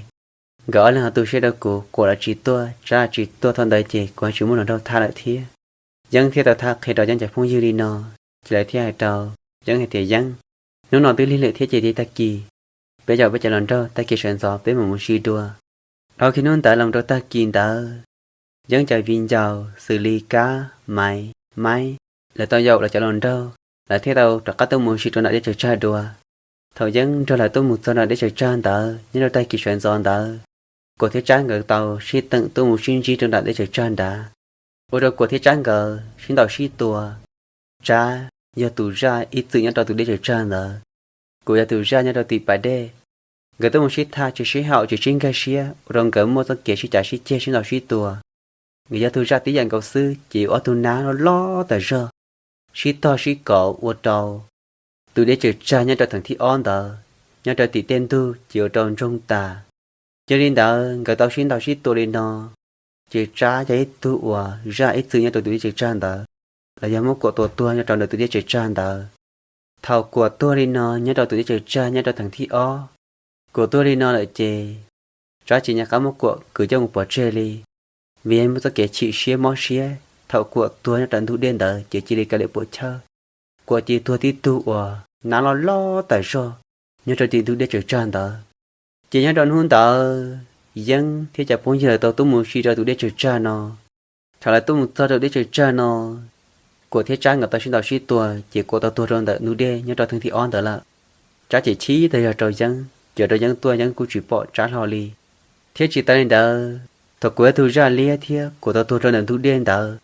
nkawd ob leeg ho tu siab rau kuv, Kuam los tsis tuaj, Tsab los tsis tuaj, thaum ntawd ces kuv ho tsis muaj hluas nraug tham lawm thiab. Yeeb thiaj tau tham qhia rau Yeeb cov phooj ywg li no, ces lawv thiaj hais rau Yeeb hais tias, Yeeb, hnub no twb lig lawm thiab ces tag kis peb yaum peb cov hluas nraug, tag kis sawv ntxov peb mam mus si dua. Dhau kiag hnub ntawd los rau tag kis ntawd, Yeeb cov viv ncaus xws li Kab, Maiv, Maib, lawv tau yaum lawv cov hluas nraug, lawv thiaj tau rov qab tuaj mus ua si rau nram dej tsaws tsag dua. Thaum Yeeb nrog lawv tuaj mus txog nram dej tsaws tsag ntawd, nyob rau tag kis sawv ntxov ntawd, Kuam thiab Tsab nkawd tau sib teem tuaj mus sib ntsib rau nram dej tsaws tsag nrad, ua rau Kuam thiab Tsab nkawd sib ntaus sib tua. Tsab yog tus zaj ib txwm nyob rau tus dej tsaws tsag ntawd, Kuam yog tus zaj nyob rau tim pas dej. Nkawd tuaj mus sib tham tsis sib haum tsis sib nkag siab, ua rau nkawd muaj txoj kev sib cav sib ceg sib ntaus sib tua. Nkawd yog tus zaj tib yam nkaus xwb ces ob tug nab loj loj tas zog, sib tog sib kauv ua rau tus dej tsaws tsag nyob rau theem thib ob ntawd, nyob rau tim tej ntug ces ua rau ntsoog tas. Yog li ntawd nkawd tau sib ntaus sib tua li no, ces Tsab yog ib tug uas zaj ib txwm nyob rau tus dej tsaws tsag ntawd, los yog muab Kuam tua tuag nyob rau ntawm tus dej tsaws tsag ntawd. Thaum Kuam tuag li no nyob rau tus dej tsaws tsag nyob rau theem thib ob, Kuam tuag li no lawm ces Tsab tsis nco qab muab Kuam kwv coj mus pov tseg li, vim yog muaj txoj kev chim siab mob siab thaum Kuam tuag nyob rau ntug dej ntawd ces cia li kav liam puam chawj. Kuam cia li tuag tib tug uas nab loj loj tas zog nyob rau tim ntug dej tsaws tsag ntawd. Ces nyob rau hnub ntawd Yeeb thiab cov phooj ywg lawv tau tuaj mus si rau tus dej tsaws tsag no. Thaum lawv tuaj mus txog rau dej tsaws tsag no, Kuam thiab Tsab nkawd tau sib ntaus sib tua ces Kuam tau tuag rau ntawm ntug dej nyob rau theem thib ob ntawd lawm. Tsab ces chim tas zog rau Yeeb, ces ua rau Yeeb tuaj Yeeb kuj tsis pom Tsab hlo li. Thiab tsis tas li ntawd, thaum Kuam yog tus zaj liab thiab Kuam tau tuag rau ntawm ntug dej ntawd,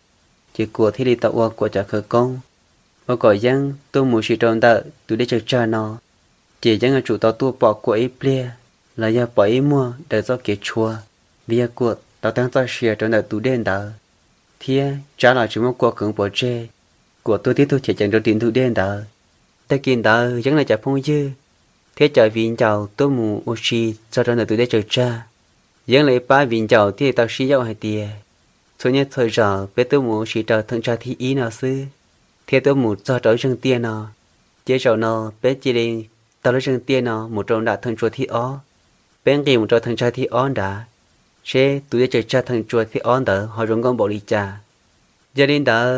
ces Kuam thiaj li tau ua Kuam cov khawv koob, ua kom Yeeb tuaj mus si rau ntawm tus dej tsaws tsag no. Ces Yeeb yuav tsum tau tuaj pom Kuam ib pliag, los yog pom ib muag daws txoj kev tshua, vim yog Kuam tau teeb txoj sia rau ntawm tus dej ntawd, thiab Tsab los tsis muab Kuam kwv pov tseg. Kuam tuag tib tug chev ceev rau tim ntug dej ntawd. Tag kis ntawd Yeeb lawv cov phooj ywg thiab cov viv ncaus tuaj mus ua si txog rau ntawm tus dej tsaws tsag. Yeeb lawv ib pab viv ncaus thiaj li tau sib yaum hais tias, txhua niaj txhua zaus peb tuaj mus ua si rau theem tsag thib ib no xwb, thiab tuaj mus txog rau lub zeeg tiaj no. Ces zaum no peb cia li taug lub zeeg tiaj no mus rau nram theem tsua thib ob. Peb nqis mus rau theem tsag thib ob nrad, seb tus dej tsaws tsag theem tsua thib ob ntawd ho zoo nkauj npaum li cas. Yog li ntawd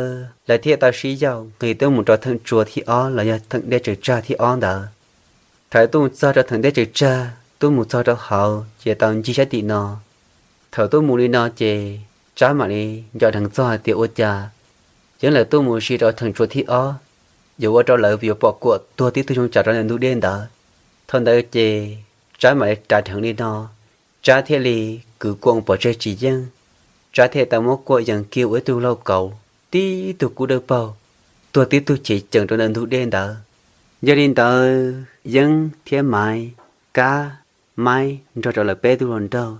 lawv thiaj tau sib yaum nqis tuaj mus rau theem tsua thib ob los yog theem dej tsaws tsag thib ob ntawd. Thaum tuaj mus txog rau theem dej tsaws tsag, tuaj mus txog rau hauv ces tau ncig sab tim no. Thaum tuaj mus li no ces Tsab mam li nco dheev txog hais tias ua cas Yeeb lawv tuaj mus ua si rau theem tsua thib ob, yuav ua rau lawv yuav pom Kuam tuag tib tug zoo cas rau ntawm ntug dej ntawd. Thaum ntawd ces Tsab mam li rav dheev li no, Tsab thiaj li kwv Kuam pov tseg tsis yeej. Tsab thiaj tau muab Kuam yees kiag ua ib tug lauj kaub, tib tug kub dawb paug, tuag tib tug chev cees rau ntawm ntug dej ntawd. Yog li ntawd Yeeb thiab Maiv, Kab, Maib nrog rau lawv peb tug hluas nraug,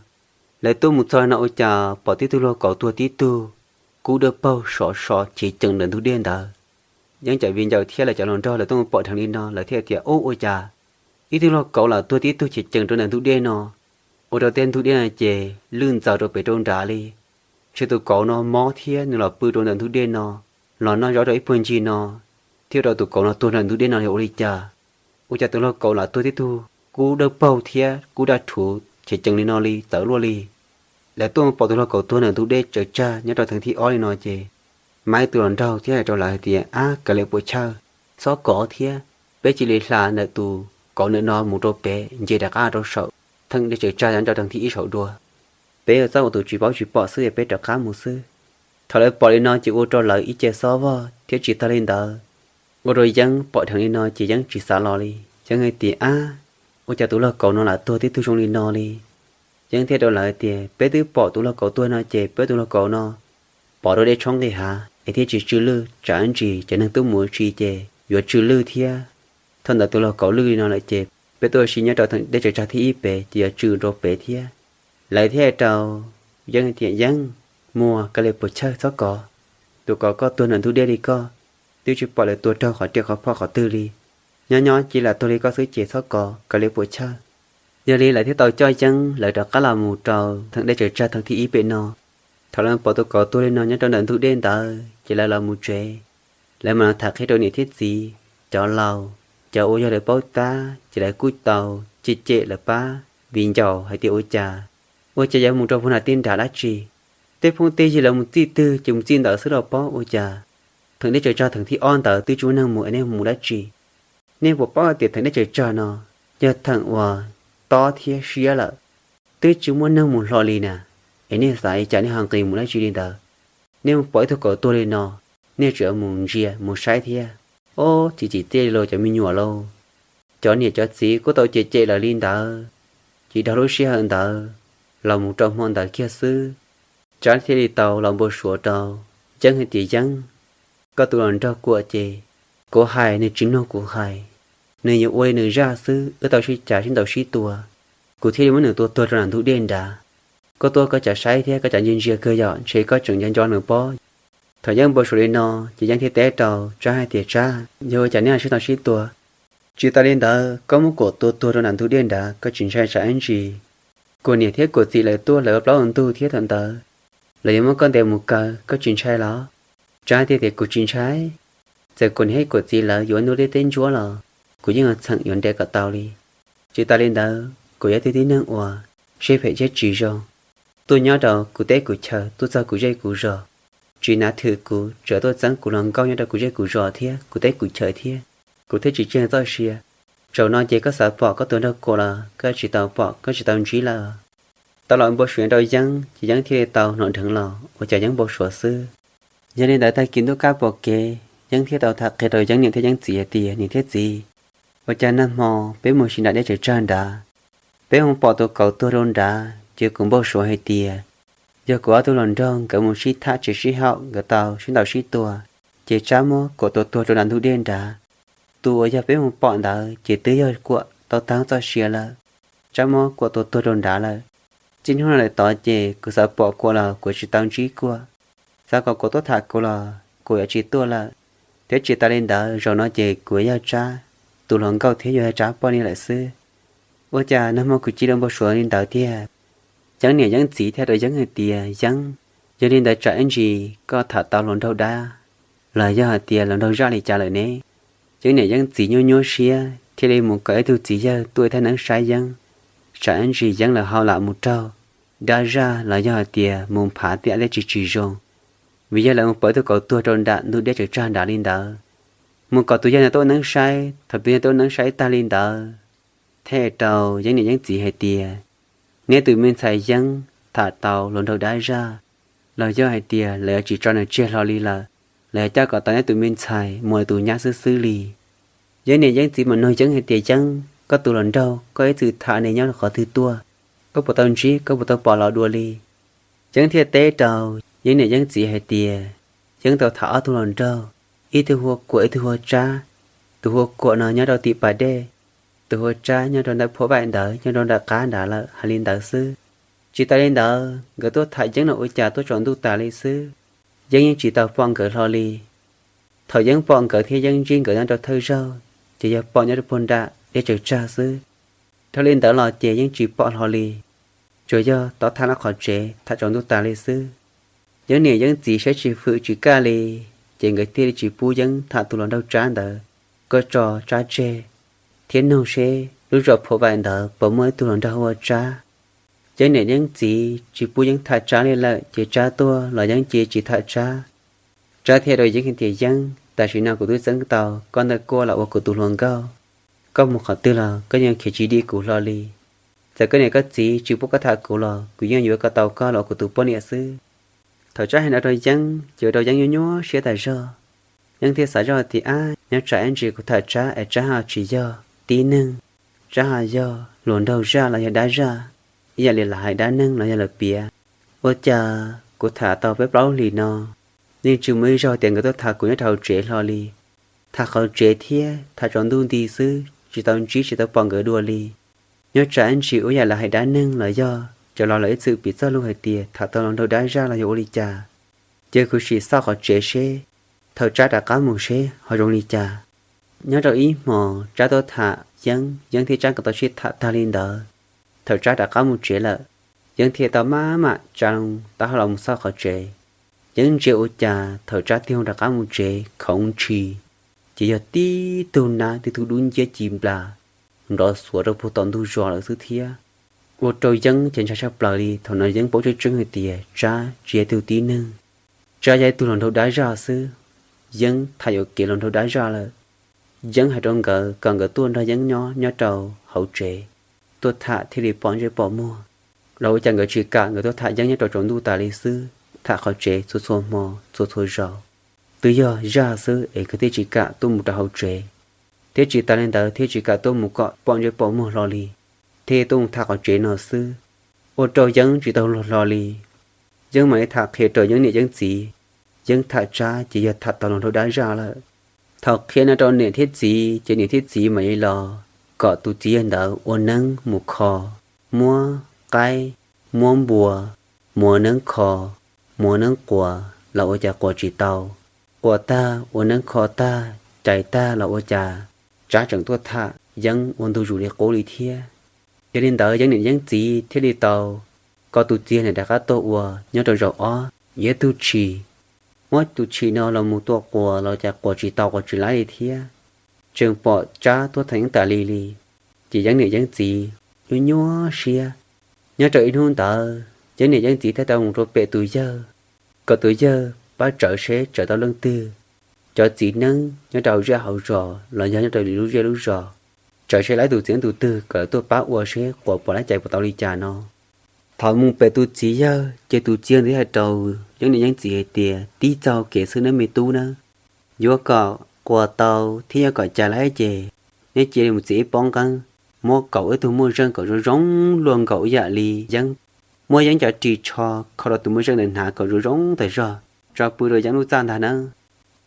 lawv tuaj mus txog no ua cas pom tib tug lauj kaub tuag tib tug, kub dawb paug sov so chev cees ntawm ntug dej ntawd. Yeeb cov viv ncaus thiab lawv cov hluas nraug lawv tuaj mus pom dheev li no lawv thiaj tias, ub, ua cas ib tug lauj kaub los tuag tib tug chev cees rau ntawm ntug dej no, ua rau tej ntug dej no ces lwj ntxaws rau pem rau nrad li. Ntshe tus kaub no mob thiab nws los pw rau ntawm ntug dej no, los noj zaub rau ib puag ncig no, thiaj ua rau tus kaub no tuag ntawm ntug dej no li ua li cas. Ua cas tus lauj kaub los tuag tib tug kub dawb paug thiab kub daj rhuv chev cees li no li txawv luaj li. Lawv tuaj mus pom tus lauj kaub tuag ntawm ntug dej tsaws tsag nyob rau theem thib ob li no ces Maiv tus hluas nraug thiab hais rau lawv hais tias, Ab, kav liam puas chawj, txhob kov thiab, peb cia li hla ntawm tus kauv ntawm no mus rau pem nce rov qab rau saum theem dej tsaws tsag nyob rau rau thib ib saum dua. Peb yuav txhob ua tus tsis paub tsis pom xwb es peb rov qab mus xwb. Thaum lawv pom li no ces ua rau lawv ib ce xob vog thiab tsis tag li ntawd, ua rau Yeeb pom dheev li no ces Yeeb tsis xav los li. Yeeb hais tias, Ab, ua cas tus luag kauv no lam tuag tib tug zoo li no li? Yeeb thiaj rau lawv tias, Peb twb pom tus luag kauv tuag no ces peb tus luag kauv no pov rau dej tshoob nqis hav es thiaj tsis tsw lwj, tsam ntsis cov neeg tuaj mus ua si ces yuav tsw lwj thiab. Thaum ntawd tus luag kauv lwj li no lawm ces peb tuaj ua si nyob rau dej tsaws tsag thib ib pem ces yuav tsw rau pem thiab. Lawv thiaj rau Yeeb tias, Yeeb, muaj kav liam puas chawj, txhob kov. Tus kauv koj tuag nram ntug dej li koj, twb tsis pom lawv tua raug qhov riam qhov phom qhov twg li. Nyob nyob cia li tuag li koj xwb ces txhob kov, kav liam puas chawj. Yog li lawv thiaj tau coj Yeeb lawv rov qab los mus rau theem dej tsaws tsag theem thib ib pem no. Thaum lawv pom tus kauv tuag li no nyob rau ntawm ntug dej ntawd ces lawv los mus tsev. Lawv mam los tham qhia rau niam thiab txiv, cov laus, cov uas yog lawv paub tab ces lawv kuj tau cem cem lawv pab viv ncaus hais tias, Ua cas, ua cas yuav mus rau puag nram tej nrad dab tsi? Tej phooj tej ywg lawv mus txij twg ces mus txij ntawd xwb los pob. Ua cas theem dej tsaws tsag theem thib ob ntawd twb tsis muaj neeg mus es nej mus dab tsi? Nej puas paub hais tias theem dej tsaws tsag no yog theem uas tob thiab siab lawm, twb tsis muaj neeg mus hlo li na, es nej xav li cas nej ho nqis mus dab tsi li ntawd? Nej mus pom ib tug kauv tuag li no, nej tseem mus ntsia mus saib thiab. Ob, tsis tsim txiaj li los cov me nyuam lauj. Cov niam cov txiv kuj tau cem cem lawv li ntawd, ces dhau lub sij hawm ntawd los mus rau hmo ntawd kiag xwb, Tsab thiaj li tau los npau suav rau Yeeb hais tias, Yeeb, koj tus hluas nraug Kuam ces kuv hais nws tsis mloog kuv hais, nws yuav ua li nws zaj xwb, wb tau sib cav sib ntaus sib tua, kuv thiaj li muab nws tua tuag rau nram ntug dej nrad. Koj tuaj koj cav saib thiab koj cav ntsia ntsia kawg yom, ntshe koj tseem nco nco nws pob. Thaum Yeeb npau suav li no ces Yeeb thiaj teb rau Tsab hais tias, Tsab, yog ua cas neb ho sib ntaus sib tua? Tsis tas li ntawd koj muab Kuam tua tuag rau nram ntug dej nrad koj tsis ntshai tsam ib ntsis Kuam niam thiab Kuam txiv lawv tuaj lawv ua plaub ua ntug thiab thaum ntawd lawv yuav muab koj ntes mus kaw, koj tsis ntshai los? Tsab thiaj tias, Kuv tsis ntshai. Txawm Kuam niam thiab Kuam txiv lawv yuav ua ntuj deb teb ntsuab los kuv yeej yuav txheem yuav nres kom tau li. Tsis tas li ntawd kuv yog tug tib neeg uas siab phem thiab tsis zoo, tuaj nyob rau kuv teb kuv chaw, tuaj txog kuv zej kuv zos, tsis nav thwm kuv, tseem tuaj txeeb kuv hluas nkauj nyob rau kuv zej kuv zos thiab kuv teb kuv chaw thiab, kuv thiaj tsis tseg txoj sia. Zaum no ces koj xav pom koj tus nraug Kuam los koj tsis tau pom, koj tsis tau ntsib lawm. Tau los npau suav rau Yeeb ces Yeeb thiaj li tau hnov dheev los ua cas Yeeb npau suav xwb. Yog li ntawd tag kis ntuj kab pom kev, Yeeb thiaj tau tham qhia rau Yeeb niam thiab Yeeb txiv hais tias, Niam thiab txiv, ua cas nag hmo peb mus si nram deb tsaws tsag nrad, peb mus pom tus kauv tuag rau nrad, ces kuv npau suav hais tias yog kuv ob tug hluas nraug nkawd mus sib tham tsis sib haum, nkawd tau sib ntaus sib tua, ces Tsab muab Kuam tua tuag rau nram ntug dej nrad. Tus uas yog peb mus pom ntawd ces twb yog Kuam tau tag txoj sia lawm. Tsab muab Kuam tua tuag rau nrad lawm. Txij hnub no lawm tod ces kuv xav pom Kuam los kuv tsis tau ntsib Kuam, xav kom Kuam tuaj tham kuv los Kuam yuav tsis tuaj lawm. Thiab tsis tas li ntawd zaum no ces kuv yog Tsab tus hluas nkauj thiab yog Tsab poj niam lawm xwb. Ua cas nag hmo kuv cia li npau suav li ntawd tiag? Yeeb niam Yeeb txiv thiaj rau Yeeb hais tias, Yeeb, yog li ntawd tsam ib ntsis koj tham tau hluas nraug dab los yog hais tias hluas nraug zaj li cas lawm ne? Yeeb niam Yeeb txiv nyuaj nyuaj siab thiaj li mus kom ib tug txiv yawg tuaj ib thaj neeb saib Yeeb, tsam ib ntsis Yeeb lawv ho lam mus raug dab zaj los yog hais tias mus phav tiam dab tsi tsis zoo. Vim yog lawv mus pom ib tug kauv tuag rau nram ntug deb tsaws tsag nrad li ntawd, mus kom tus yawg no tuaj ua neeb saib. Thaum tus yawg tuaj ua neeb saib tag li ntawd, thiaj rau Yeeb niam Yeeb txiv hais tias, Neb tus me ntxhais Yeeb tham tau hluas nraug dab zaj los yog hais tias lawv yuav tsis tso nws tseg hlo li lawm, lawv yuav coj kom tau neb tus me ntxhais mus ua tus nyab xwb xwb li. Yeeb niam Yeeb txiv mam nug Yeeb hais tias, Yeeb, koj tus hluas nraug koj ib txwm tham nws nyob qhov twg tuaj? Koj puas tau ntsib, koj puas tau pom los dua li? Yeeb thiaj teb rau Yeeb niam Yeeb txiv hais tias, Yeeb tau tham ob tug hluas nraug, ib tug hu ua Kuam ib tug hu ua Tsab. Tus hu ua Kuam no nyob rau tim pas dej, tus hu ua Tsab nyob rau ntawm phuam vaim ntawd, nyob rau nram qab nrad lawm, hais li ntawd xwb. Tsis tas li ntawd nkawd tuaj tham Yeeb no ua cas tuaj tsaus ntuj tas li xwb, Yeeb yeej tsis tau pom nkawd hlo li. Thaum Yeeb pom nkawd thiab Yeeb ntsib nkawd nyob rau thawj zaug ces yog pom nyob rau puag nram deb tsaws tsag xwb. Dhau li ntawd los ces Yeeb tsis pom hlo li, tsuas yog tau tham lub qhov tsev tham tsaus ntuj tas li xwb. Yeeb niam Yeeb txiv saib tsis fwm tsis kaj li, ces nkawd thiaj li tsis pub Yeeb tham tus hluas nraug Tsab ntawd, koj tso Tsab tseg, thiab nug seb lub zos phuam vaim ntawd puas muaj ib tug hluas nraug hu ua Tsab. Yeeb niam Yeeb txiv tsis pub Yeeb tham Tsab li lawm ces Tsab tuaj los Yeeb cia tsis tham Tsab. Tsab thiaj rau Yeeb hais tias, Yeeb, tam sim no kuv twb txeeb tau koj ntawm kuaj los ua kuv tus hluas nkauj. Koj mus qhov twg los koj yeej khiav tsis dim kuv hlo li. Txawm koj niam koj txiv tsis pub koj tham kuv los kuv yeej yuav kom tau koj los ua kuv tus poj niam xwb. Thaum Tsab hais no rau Yeeb ces ua rau Yeeb nyuaj nyuaj siab tas zog. Yeeb thiaj xav zoj tias, Ab, nyob tsam ib ntsis kuv tham Tsab es Tsab ho tsis yog tib neeg, Tsab ho yog hluas nraug zaj los yog dab zaj, ib yam li lawv hais dab neeg los yog lawv piav. Ua cas kuv tham tau peb plaub hlis no yeej tsis muaj ib zaug tias nkawd tuaj tham kuv nyob rau hauv tsev hlo li. Tham qhov tsev thiab tham tsaus ntuj nti xwb, tsis tau ntsib tsis tau pom nkawd dua li. Nyob tsam ib ntsis ua yam lawv hais dab neeg los yog cov laus lawv ib txwm piv txoj lus hais tias tham tau hluas nraug dab zaj los yog ua li cas. Ces kuv sim xauj qhov tsev seb thaum Tsab rov qab mus seb ho zoo li cas. Nyob rau ib hmos Tsab tuaj tham Yeeb, Yeeb thiab Tsab nkawd tau sib tham tag li ntawd. Thaum Tsab rov qab mus tsev lawm, Yeeb thiaj tau maj mam tsa loo taub hau los mus xauj qhov tsev. Yeeb ntsia ua cas thaum Tsab tig hoo rov qab mus tsev khoov ntshis, ces yog tib tug nab tib tug dub nciab ci nplas nrov xuav rau puag tom ntug zos lawm xwb thiab. Ua rau Yeeb ces ntshai tshaj plaws li. Thaum no Yeeb paub tseeb tseeb hais tias Tsab tsis yog ib tug tib neeg, Tsab yog ib tug hluas nraug dab zaj xwb. Yeeb tham yuam kev hluas nraug dab zaj lawm. Yeeb hais rau nkawd kom nkawd tuaj nrog Yeeb nyob nyob rau hauv tsev, tuaj tham thiaj li pom ntsej pom muag. Los ua cas nkawd tsis kam, nkawd tuaj tham Yeeb nyob rau tsaus ntuj tas li xwb, tham qhov tsev txhua txhua hmo txhua txhua zaus. Twb yog zaj xwb es nkawd thiaj tsis kam tuaj mus rau hauv tsev, thiab tsis tas li ntawd thiaj tsis kam tuaj mus kom pom ntsej pom muag hlo li, thiaj tuaj mus tham qhov tsev no xwb. Ua rau Yeeb tsis tau luag hlo li. Yeeb mam li tham qhia rau Yeeb niam Yeeb txiv, Yeeb tham Tsab ces yog tham tau hluas nraug dab zaj lawm. Thaum qhia no rau niam thiab txiv ces niam thiab txiv mam li los kom tus txiv yawg ntawd ua neeb mus kho, muab qaib, muab npua, muab neeb kho, muab neeb quas los ua cas quas tsis tau. Quas tag ua neeb kho tag cais tag los ua cas Tsab tseem tuaj tham Yeeb ua ntu zus li qub li thiab. Yog li ntawd Yeeb niam Yeeb txiv thiaj li tau kom tus txiv yawg ntawd rov qab tuaj ua nyob rau zaum ob ib tug tshis. Muab tus tshis no los mus tua quas los cas quas tsis tau quas tsis laib li thiab. Tseem pom Tsab tuaj tham Yeeb tas li li, ces Yeeb niam Yeeb txiv nyuaj nyuaj siab. Nyob rau ib hnub ntawd Yeeb niam Yeeb txiv thiaj tau mus rau pem tus yawg, kom tus yawg pab tsawv seb tsawv tau leej twg, cov txiv neeb nyob rau hauv zej hauv zos los yog nyob rau lwm lub zej lub zos, tsawv seb laib tus txiv neeb tus twg kom lawv tuaj pab ua seb quas puas laib cais puas tau li cas no. Thaum mus pem tus txiv yawg ces tus txiv yawg ntawd hais rau Yeeb niam Yeeb txiv hais tias, Tib txoj kev xwb nawb me tub nawb, yuav kom quas tau thiab yuav kom cais laib ces neb cia li mus txiav ib pob nqeeb, muab kaum ib tug muaj zeej kom zoo zoo luaj nkaus ib yam li Yeeb, muab Yeeb cov ris tsho kho rau tus muaj zeej ntawd hnav kom zoo zoo tas zog tso pw rau Yeeb lub txaj ntag nawb.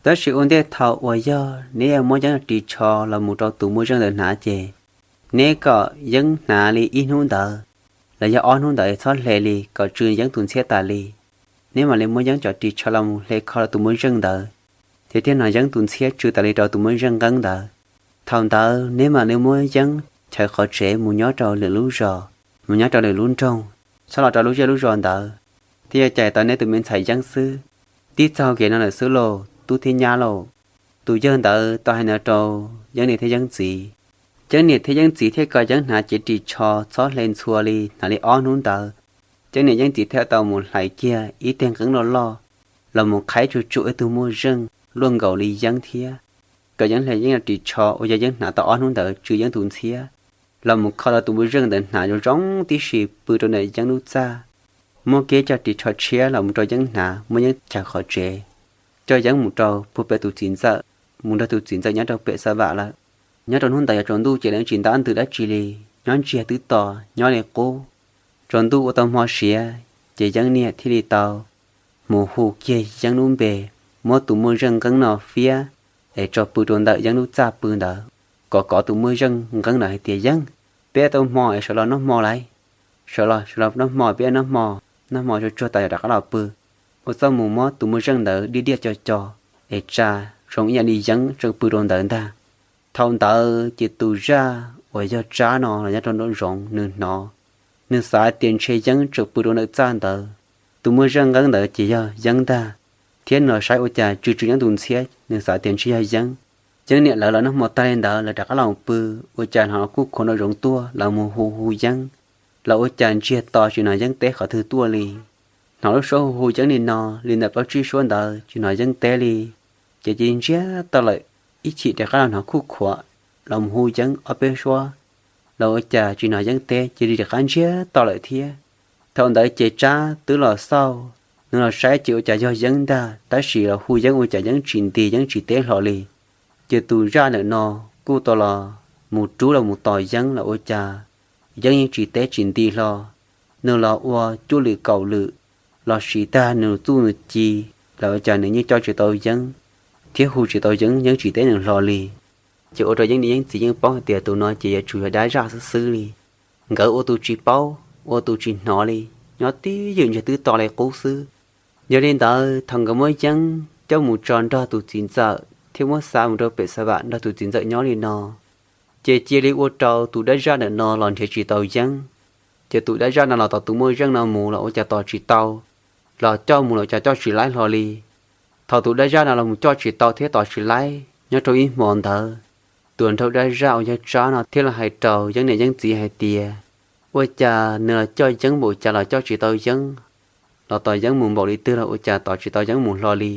Tab sis ua ntej thaum uas yog neb yuav muab Yeeb cov ris tsho los mus rau tus muaj zeej ntawd hnav ces neb kom Yeeb hnav li ib hnub ntawd los yog ob hnub ntawd txhob hle li kom tsw Yeeb tus ntxhiab tas li. Neb mam li muab Yeeb cov ris tsho los mus hle kho rau tus muaj zeej ntawd, ces thiaj hnov Yeeb tus ntxhiab tsw tas li rau tus muaj zeej nqeeb ntawd. Thaum ntawd neb mam li muab Yeeb chaws qhov tsev mus nyob rau lwm lub zos, mus nyob rau lwm lub nroog, txhob los rau lub zej lub zos ntawd, thiaj yuav cais tau neb tus me ntxhais Yeeb xwb. Tib txoj kev no lawm xwb lauj tub thiab nyab lauj. Tus yawg ntawd tau hais no rau Yeeb niam thiab Yeeb txiv. Yeeb niam thiab Yeeb txiv thiaj kom Yeeb hnav cev ris tsho txhob hle ntxhua li, hnav li ob hnub ntawd, Yeeb niam Yeeb txiv thiaj tau mus hlais kiag ib teg nqeeb loj loj los mus qhaib tsuj tsuj ib tug muaj zeej luaj nkaus li Yeeb thiab. Kom Yeeb hle Yeeb cov ris tsho uas yog Yeeb hnav tau ob hnub ntawd tsw Yeeb tus ntxhiab, los mus kho rau tus muaj zeej ntawd hnav zoo zoo tib si pw rau ntawm Yeeb lub txaj. Muab kiag cov ris tsho tshiab los mus rau Yeeb hnav, muab Yeeb chaws qhov tsev, coj Yeeb mus rau puag pem tus txiv ntxawm, mus nrog tus txiv ntxawm nyob rau pem xab vam lawm. Nyob rau hnub ntawd yog tsaus ntuj ces lawv tsis ntab ntws dab tsi li, nyob ntsiag twb to, nyob li qub. Tsaus ntuj ua tau hmo siav, ces Yeeb niam thiaj li tau mus hu kiag Yeeb lub npe, muab tus muaj zeej nqeeb no fiab es tso pw rau ntawm Yeeb lub txaj pw ntawd, kom kov tus muaj zeej nqeeb ntawd hais tias, Yeeb, peb tau hmo es sawv los noj hmo lauj, sawv los, sawv los noj hmo, peb noj hmo, noj hmo tsuag tsuag tas yog rov qab los pw. Ua txuj mus muab tus muaj zeej ntawd diaj diaj co co es tsa zoo ib yam li Yeeb tseem pw rau ntawd ntag. Thaum ntawd ces tus zaj uas yog Tsab no los nyob rau nraum zoov nws hnov, nws xav tias ntshe Yeeb tseem pw rau ntawm txaj ntawd, tus muaj zeej nqeeb ntawd ces yog Yeeb ntag, thiab nws los saib ua cas tsw tsw Yeeb tus ntxhiab, nws xav tias ntshe yog Yeeb. Yeeb niam lawv los noj hmo tag li ntawd lawv rov qab los pw, ua cas hnov kuj khuav nraum zoov tuaj los mus hu hu Yeeb, los ua cas ntsiag to tsis hnov Yeeb teb qhov twg tuaj li. hnov lub suab hu hu Yeeb li no, li ntawm plaub tsib suab ntawd tsis hnov Yeeb teb li. Ces cia li ntsiag to lawm, ib chim rov qab los hnov khuj khuam, los mus hu Yeeb ob peb suab, los ua cas tsis hnov Yeeb teb, cia li rov qab ntsiag to lawm thiab. Thaum ntawd ces Tsab twb los xauj, nws los saib ces ua cas yog Yeeb ntag, tab sis los hu Yeeb ua cas Yeeb tsis nti, Yeeb tsis teb hlo li. Ces tus zaj ntawm no kuj tau los mus rub los mus tos Yeeb los ua cas Yeeb yeej tsis teb tsis nti hlo. Nws los ua cuaj lwm kaum lwm, los siv tag nws txuj nws ci, los ua cas nws yeej coj tsis tau Yeeb thiab hu tsis tau Yeeb, Yeeb tsis teb nws hlo li. Ces ua rau Yeeb niam Yeeb txiv yeej paub hais tias tus no ces yuav tsum yog dab zaj xwb xwb li. Nkawd ua tus tsis paub, ua tus tsis hnov li, nyob tib ywm ntsiag twb to li qub xwb. Yog li ntawd thaum nkawd muab Yeeb coj mus tso nrog tus txiv ntxawm thiab muab xa mus rau pem Xa Vam nrog tus txiv ntxawm nyob li no, ces cia li ua rau tus dab zaj ntawm no los nrhiav tsis tau Yeeb. Ces tus dab zaj no los tos tus muaj zeej no mus los ua cas tos tsis tau, los coj mus los cas coj tsis laib hlo li. Thaum tus dab zaj no los mus coj tsis tau thiab tos tsis laib, nyob rau ib hmo ntawd, tus nraug dab zaj uas yog Tsab no thiaj los hais rau Yeeb niam Yeeb txiv hais tias, ua cas nws los coj Yeeb npaum cas los coj tsis tau Yeeb, los tos Yeeb mus npaum li twg los ua cas tos tsis tau Yeeb mus hlo li.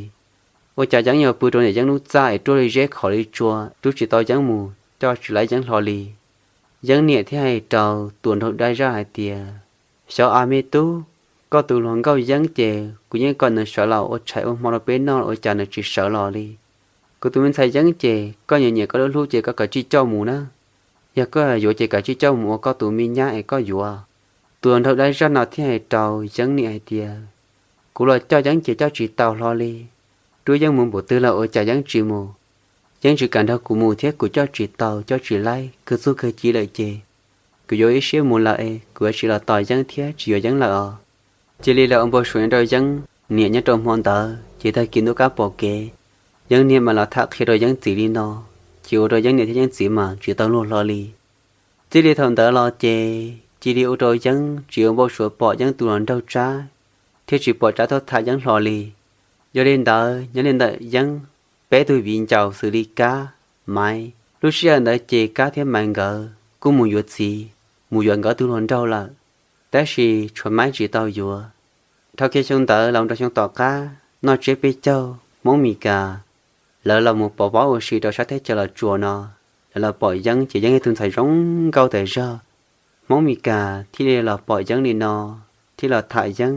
Ua cas Yeeb yuav pw rau niam Yeeb lub txaj es ruaj li zeb khov li tsua rub tsis tau Yeeb mus, coj tsis laib Yeeb hlo li. Yeeb niam thiaj hais rau tus nraug dab zaj hais tias, xyov a me tub, koj tus hluas nkauj Yeeb ces kuv yeej kom nws sawv los ua tshais ua hmo rau peb noj los ua cas nws tsis sawv los li. Kuv tus me ntxhais Yeeb ces koj nyiam nyiam koj lub hlub ces koj kav tsij coj mus na. Yog koj yuav ces kav tsij coj mus ua koj tus me nyab es koj yuav. Tus nraug dab zaj no thiaj hais rau Yeeb niam hais tias, kuv los coj Yeeb ces coj tsis tau hlo li. Rub Yeeb mus npaum twg los ua cas Yeeb tsis mus. Yeeb tsis kam nrog kuv mus thiab kuv coj tsis tau coj tsis laib, kawg txuj kawg ci lawm ces kuv yuav ib siab mus lawm es kuv yuav tsis los tos Yeeb thiab tsis yuav Yeeb lawm os. Cia li lawv ua npau suav nyob rau Yeeb niam nyob rau hmo ntawd ces tag kis ntuj qab pom kev, Yeeb niam mas los tham qhia rau Yeeb txiv li no, ces ua rau Yeeb niam thiab Yeeb txiv mas tsis tau luag hlo li. Txij li thaum ntawd los ces cia li ua rau Yeeb tsis ua npau suav pom Yeeb tus hluas nraug Tsab, thiab tsis pom Tsab tuaj tham Yeeb hlo li. Yog li ntawd nyob li ntawm Yeeb peb tug viv ncaus xws li Kab, Maiv, lub sij hawm ntawd ces Kab thiab Maiv nkawd kuj mus yuav txiv, mus yuav nkawd tug hluas nraug lawm, tab sis tshuav Maiv tsis tau yuav. Dhau kiag xyoo ntawd los rau xyoo tom qab noj tsiab peb caug Hmoob Mes Kas lawv los mus pov pob ua si rau sab teb chaws Los Tsuas no, lawv los pom Yeeb ces Yeeb yog tug ntxhais zoo nkauj tas zog. Hmoob Mes Kas thiaj li los pom Yeeb li no, thiaj los tham Yeeb,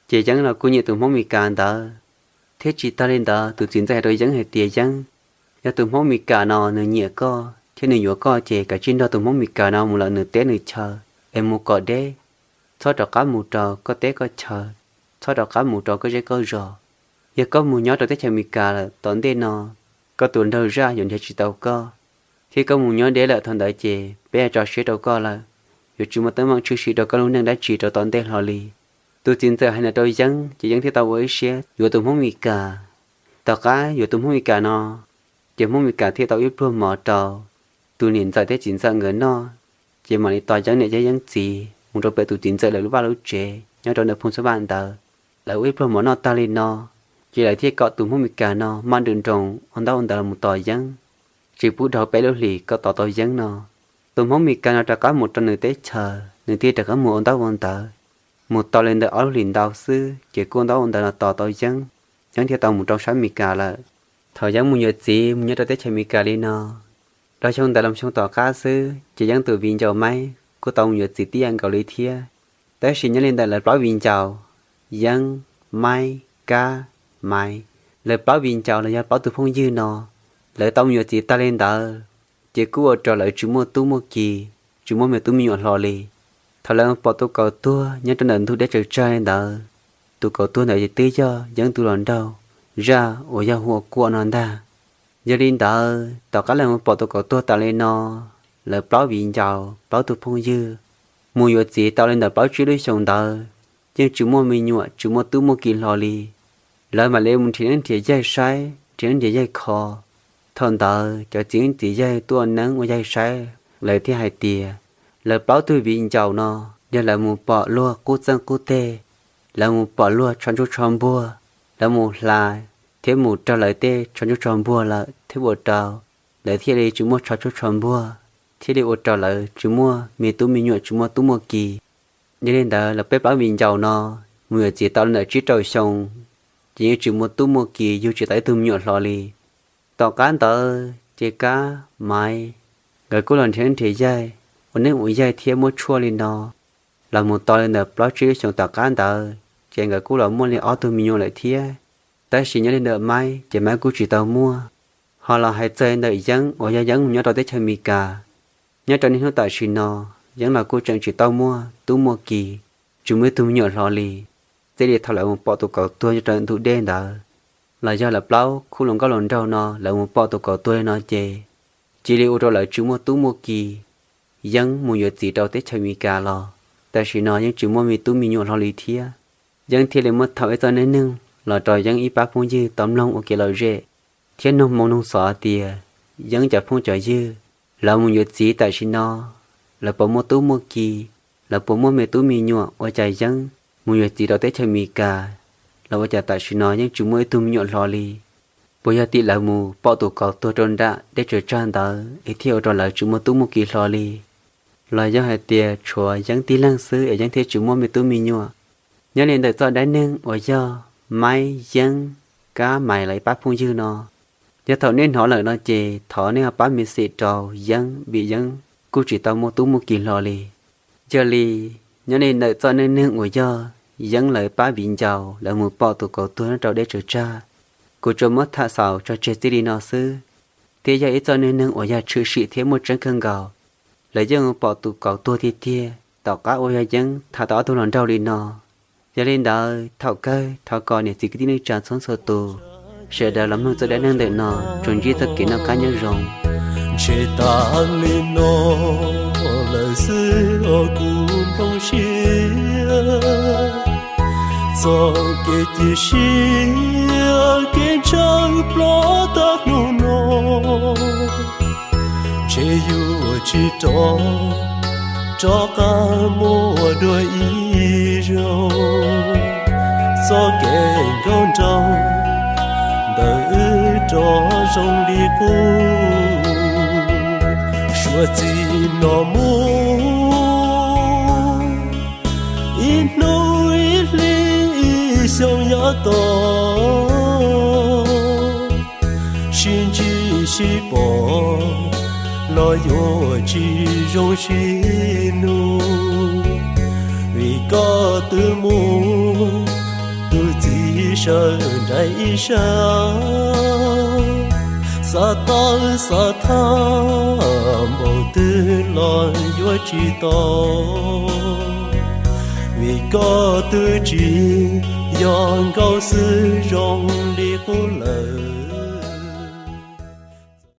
ces Yeeb los kuj nyiam tus Hmoob Mes Kas ntawd. Thiab tsis tag li ntawd tus txiv ntxawm hais rau Yeeb hais tias, Yeeb, yog tus Hmoob Mes Kas no nws nyiam koj thiab nws yuav koj ces kav tsij nrog tus Hmoob Mes Kas no mus lawm nws teb nws chaw es mus kom deb, txhob rov qab mus rau koj teb koj chaw, txhob rov qab mus rau koj zej koj zos. Yog koj mus nyob rau teb chaws Amelikas lawm tom ntej no, koj tus nraug zaj yuav nrhiav tsis tau koj, thiab koj mus nyob deb lawm thaum ntawd ces peb yuav tso siab rau koj lawm, yuav tsis muaj teeb meem tshwm sim rau koj lub neej dab tsi rau tom ntej hlo li. Tus txiv ntxawm hais ntawd rau Yeeb ces Yeeb thiaj tau ua ib siab yuav tus Hmoob Mes Kas. Tom qab yuav tus Hmoob Mes Kas no, ces Hmoob Mes Kas thiaj tau ib pluag mov rau tus niam ntxawm thiab txiv ntxawm nkawd noj, ces mam li tos Yeeb niam thiab Yeeb txiv mus rau pem tus txiv ntxawm lawv lub vaj lub tsev nyob rau ntawm Phooj Xab Vam ntawd. Lawv ua ib pluag mov noj tag li no, ces lawv thiaj kom tus Hmoob Mes Kas no maj nroos nroos ua ntaub ua ntawv los mus tos Yeeb, tsis pub dhau peb lub hlis kom tos tau Yeeb no. Tus Hmoob Mes Kas no rov qab mus rau nws teb chaws, nws thiaj rov qab mus ua ntaub ua ntawv. Mus tau li ntawm ob lub hlis ntau xwb ces kuj ua ntaub ua ntawv los tos tau Yeeb, Yeeb thiaj tau mus rau sab Amelikas lawm. Thaum Yeeb mus yuav txiv mus nyob rau teb chaws Amelikas li no, rau xyoo ntawd los xyoo tom qab xwb ces Yeeb tus viv ncaus Maib kuj tau mus yuav txiv tib yam nkaus li thiab. Tab sis nyob li ntawm lawv plaub viv ncaus, Yeeb, Maib, Kab, Maiv, lawv plaub viv ncaus los yog plaub tug phooj ywg no, lawv tau mus yuav txiv tag li ntawd, ces kuj ua rau lawv tsis muaj tub muaj ki, tsis muaj me tub me nyuam hlo li. Thaum lawv pom tus kaus tuag nyob rau ntawm ntug deb tsaws tsag li ntawd, tus kaus tuag ntawd twb yog Yeeb tus hluas nraug zaj uas yog hu ua Kuam no ntag. Yog li ntawd tom qab lawv mus pom tus kaus tuag tas li no, lawv plaub viv ncaus plaub tug phooj ywg mus yuav txiv tau li ntawm plaub tsib lub xyoo ntawd, yeej tsis muaj me nyuam tsis muaj tub muaj ki hlo li. Lawv mam li mus nrhiav neeb nrhiav yaig saib, nrhiav neeb nrhiav yaig kho. Thaum ntawd cov txiv neeb txiv yaig tuaj ua neeb ua yaig saib, lawv thiaj hais tias lawv plaub tug viv ncaus no, yog lawv mus pom luag qub txeej qub teg, lawv mus pom luag tsho ntsuj tsho npuag, lawv mus hla thiab mus raug lawv tej tsho ntsuj tsho npuag lawm thiab ua rau lawv thiaj li tsis muaj tsho ntsuj tsho npuag, thiaj li ua rau lawv tsis muaj me tub me nyuam tsis muaj tub muaj ki. Yog li ntawd lawv peb plaub viv ncaus no mus yuav txiv tau li ntawm tsib rau xyoo, ces yeej tsis muaj tub muaj ki, yug tsis tau ib tug me nyuam hlo li. Tom qab ntawd ces Kab, Maiv nkawd kuj los nrhiav neeb nrhiav yaig, ua neeb ua yaig thiab muab tshuaj li no. Los mus tau li ntawm plaub tsib lub xyoos tom qab ntawd ces nkawd kuj los muaj li ob tug me nyuam lawm thiab. Tab sis nyob li ntawm Maiv ces Maiv kuj tsis tau muaj. Ho los hais txog ntawm Yeeb uas yog Yeeb mus nyob rau teb chaws Amelikas, nyob rau niaj hnub tam sim no Yeeb los kuj tseem tsis tau muaj tub muaj ki, tsis muaj ib tug me nyuam hlo li. Txij li thaum lawv mus pom tus kaus tuag nyob rau ntug dej ntawd, los yog lawv plaub khub hluas nkauj hluas nraug no lawv mus pom tus kaus tuag li no ces cia li ua rau lawv tsis muaj tub muaj ki, Yeeb mus yuav txiv rau teb chaws Amelikas los tam sim no yeej tsis muaj me tub me nyuam hlo li thiab. Yeeb thiaj li muab thaum ib txoj neej neeg los rau Yeeb ib pab phooj ywg tau mloog ua kev lom zem thiab noog moo noog xov tias Yeeb cov phooj cov ywg lawv mus yuav txiv tam sim no lawv puas muaj tub muaj ki, lawv puas muaj me tub me nyuam, ua cas Yeeb mus yuav txiv rau teb chaws Amelikas los ua cas tam sim no yeej tsis muaj ib tug me nyuam hlo li. Puas yog tim lawv mus pom tus kaus tuag rau nram dej tsaws tsag ntawd es thiaj ua rau lawv tsis muaj tub muaj ki hlo li, los yog hais tias tshuav Yeeb tib leeg xwb es Yeeb thiaj tsis muaj me tub me nyuam. Nyob li ntawm txoj dab neeg uas yog Maiv, Yeeb, Kab, Maiv lawv ib pab phooj ywg no, yog thaum nej hnov lawm no ces thov nej ho pab me xim rau Yeeb vim Yeeb kuj tsis tau muaj tub muaj ki hlo li. Yog li, nyob li ntawm txoj neej neeg uas yog Yeeb lawv pab viv ncaus lawv mus pom tus kaus tuag nyob rau dej tsaws tsag, kuv tsuas muab tham xaus tso tseg txij li no xwb, thiab yog ib txoj neej neeg uas yog tshwm sim thiab muaj tseeb kawg nkaus. Lawv yeej pom tus kaus tuag tiag tiag tom qab uas yog Yeeb tham tau ob tug hluas nraug li no. Yog li ntawd thaum kawg thov kom niam txiv kwv tij neej tsa txhua txhua tus sawv daws los mloog txoj dab neeg ntawm no tsuas ntsib txoj kev noj qab nyob zoo. Ntshe tas li no lawm xwb os kuv nplooj siab, txoj kev cia siab kev ntshaw ploj tag hnub no. Ntshe yuav tsis rov, rov qab muaj dua ib zaug. Txoj kev nkauj nraug ntawm wb rov zoo li qub. Suav txij no mus ib hnub ib hli ib xyoo yav tom, sib ntsib sib pom los yuav tsis zoo sib hlub, vim koj twb muaj tus txiv sawv nraim ib sab. Xav tawv xav thaj npaum twg los yuav tsis tau, vim koj twb tsis yog nkauj xwb zoo li qub lawm.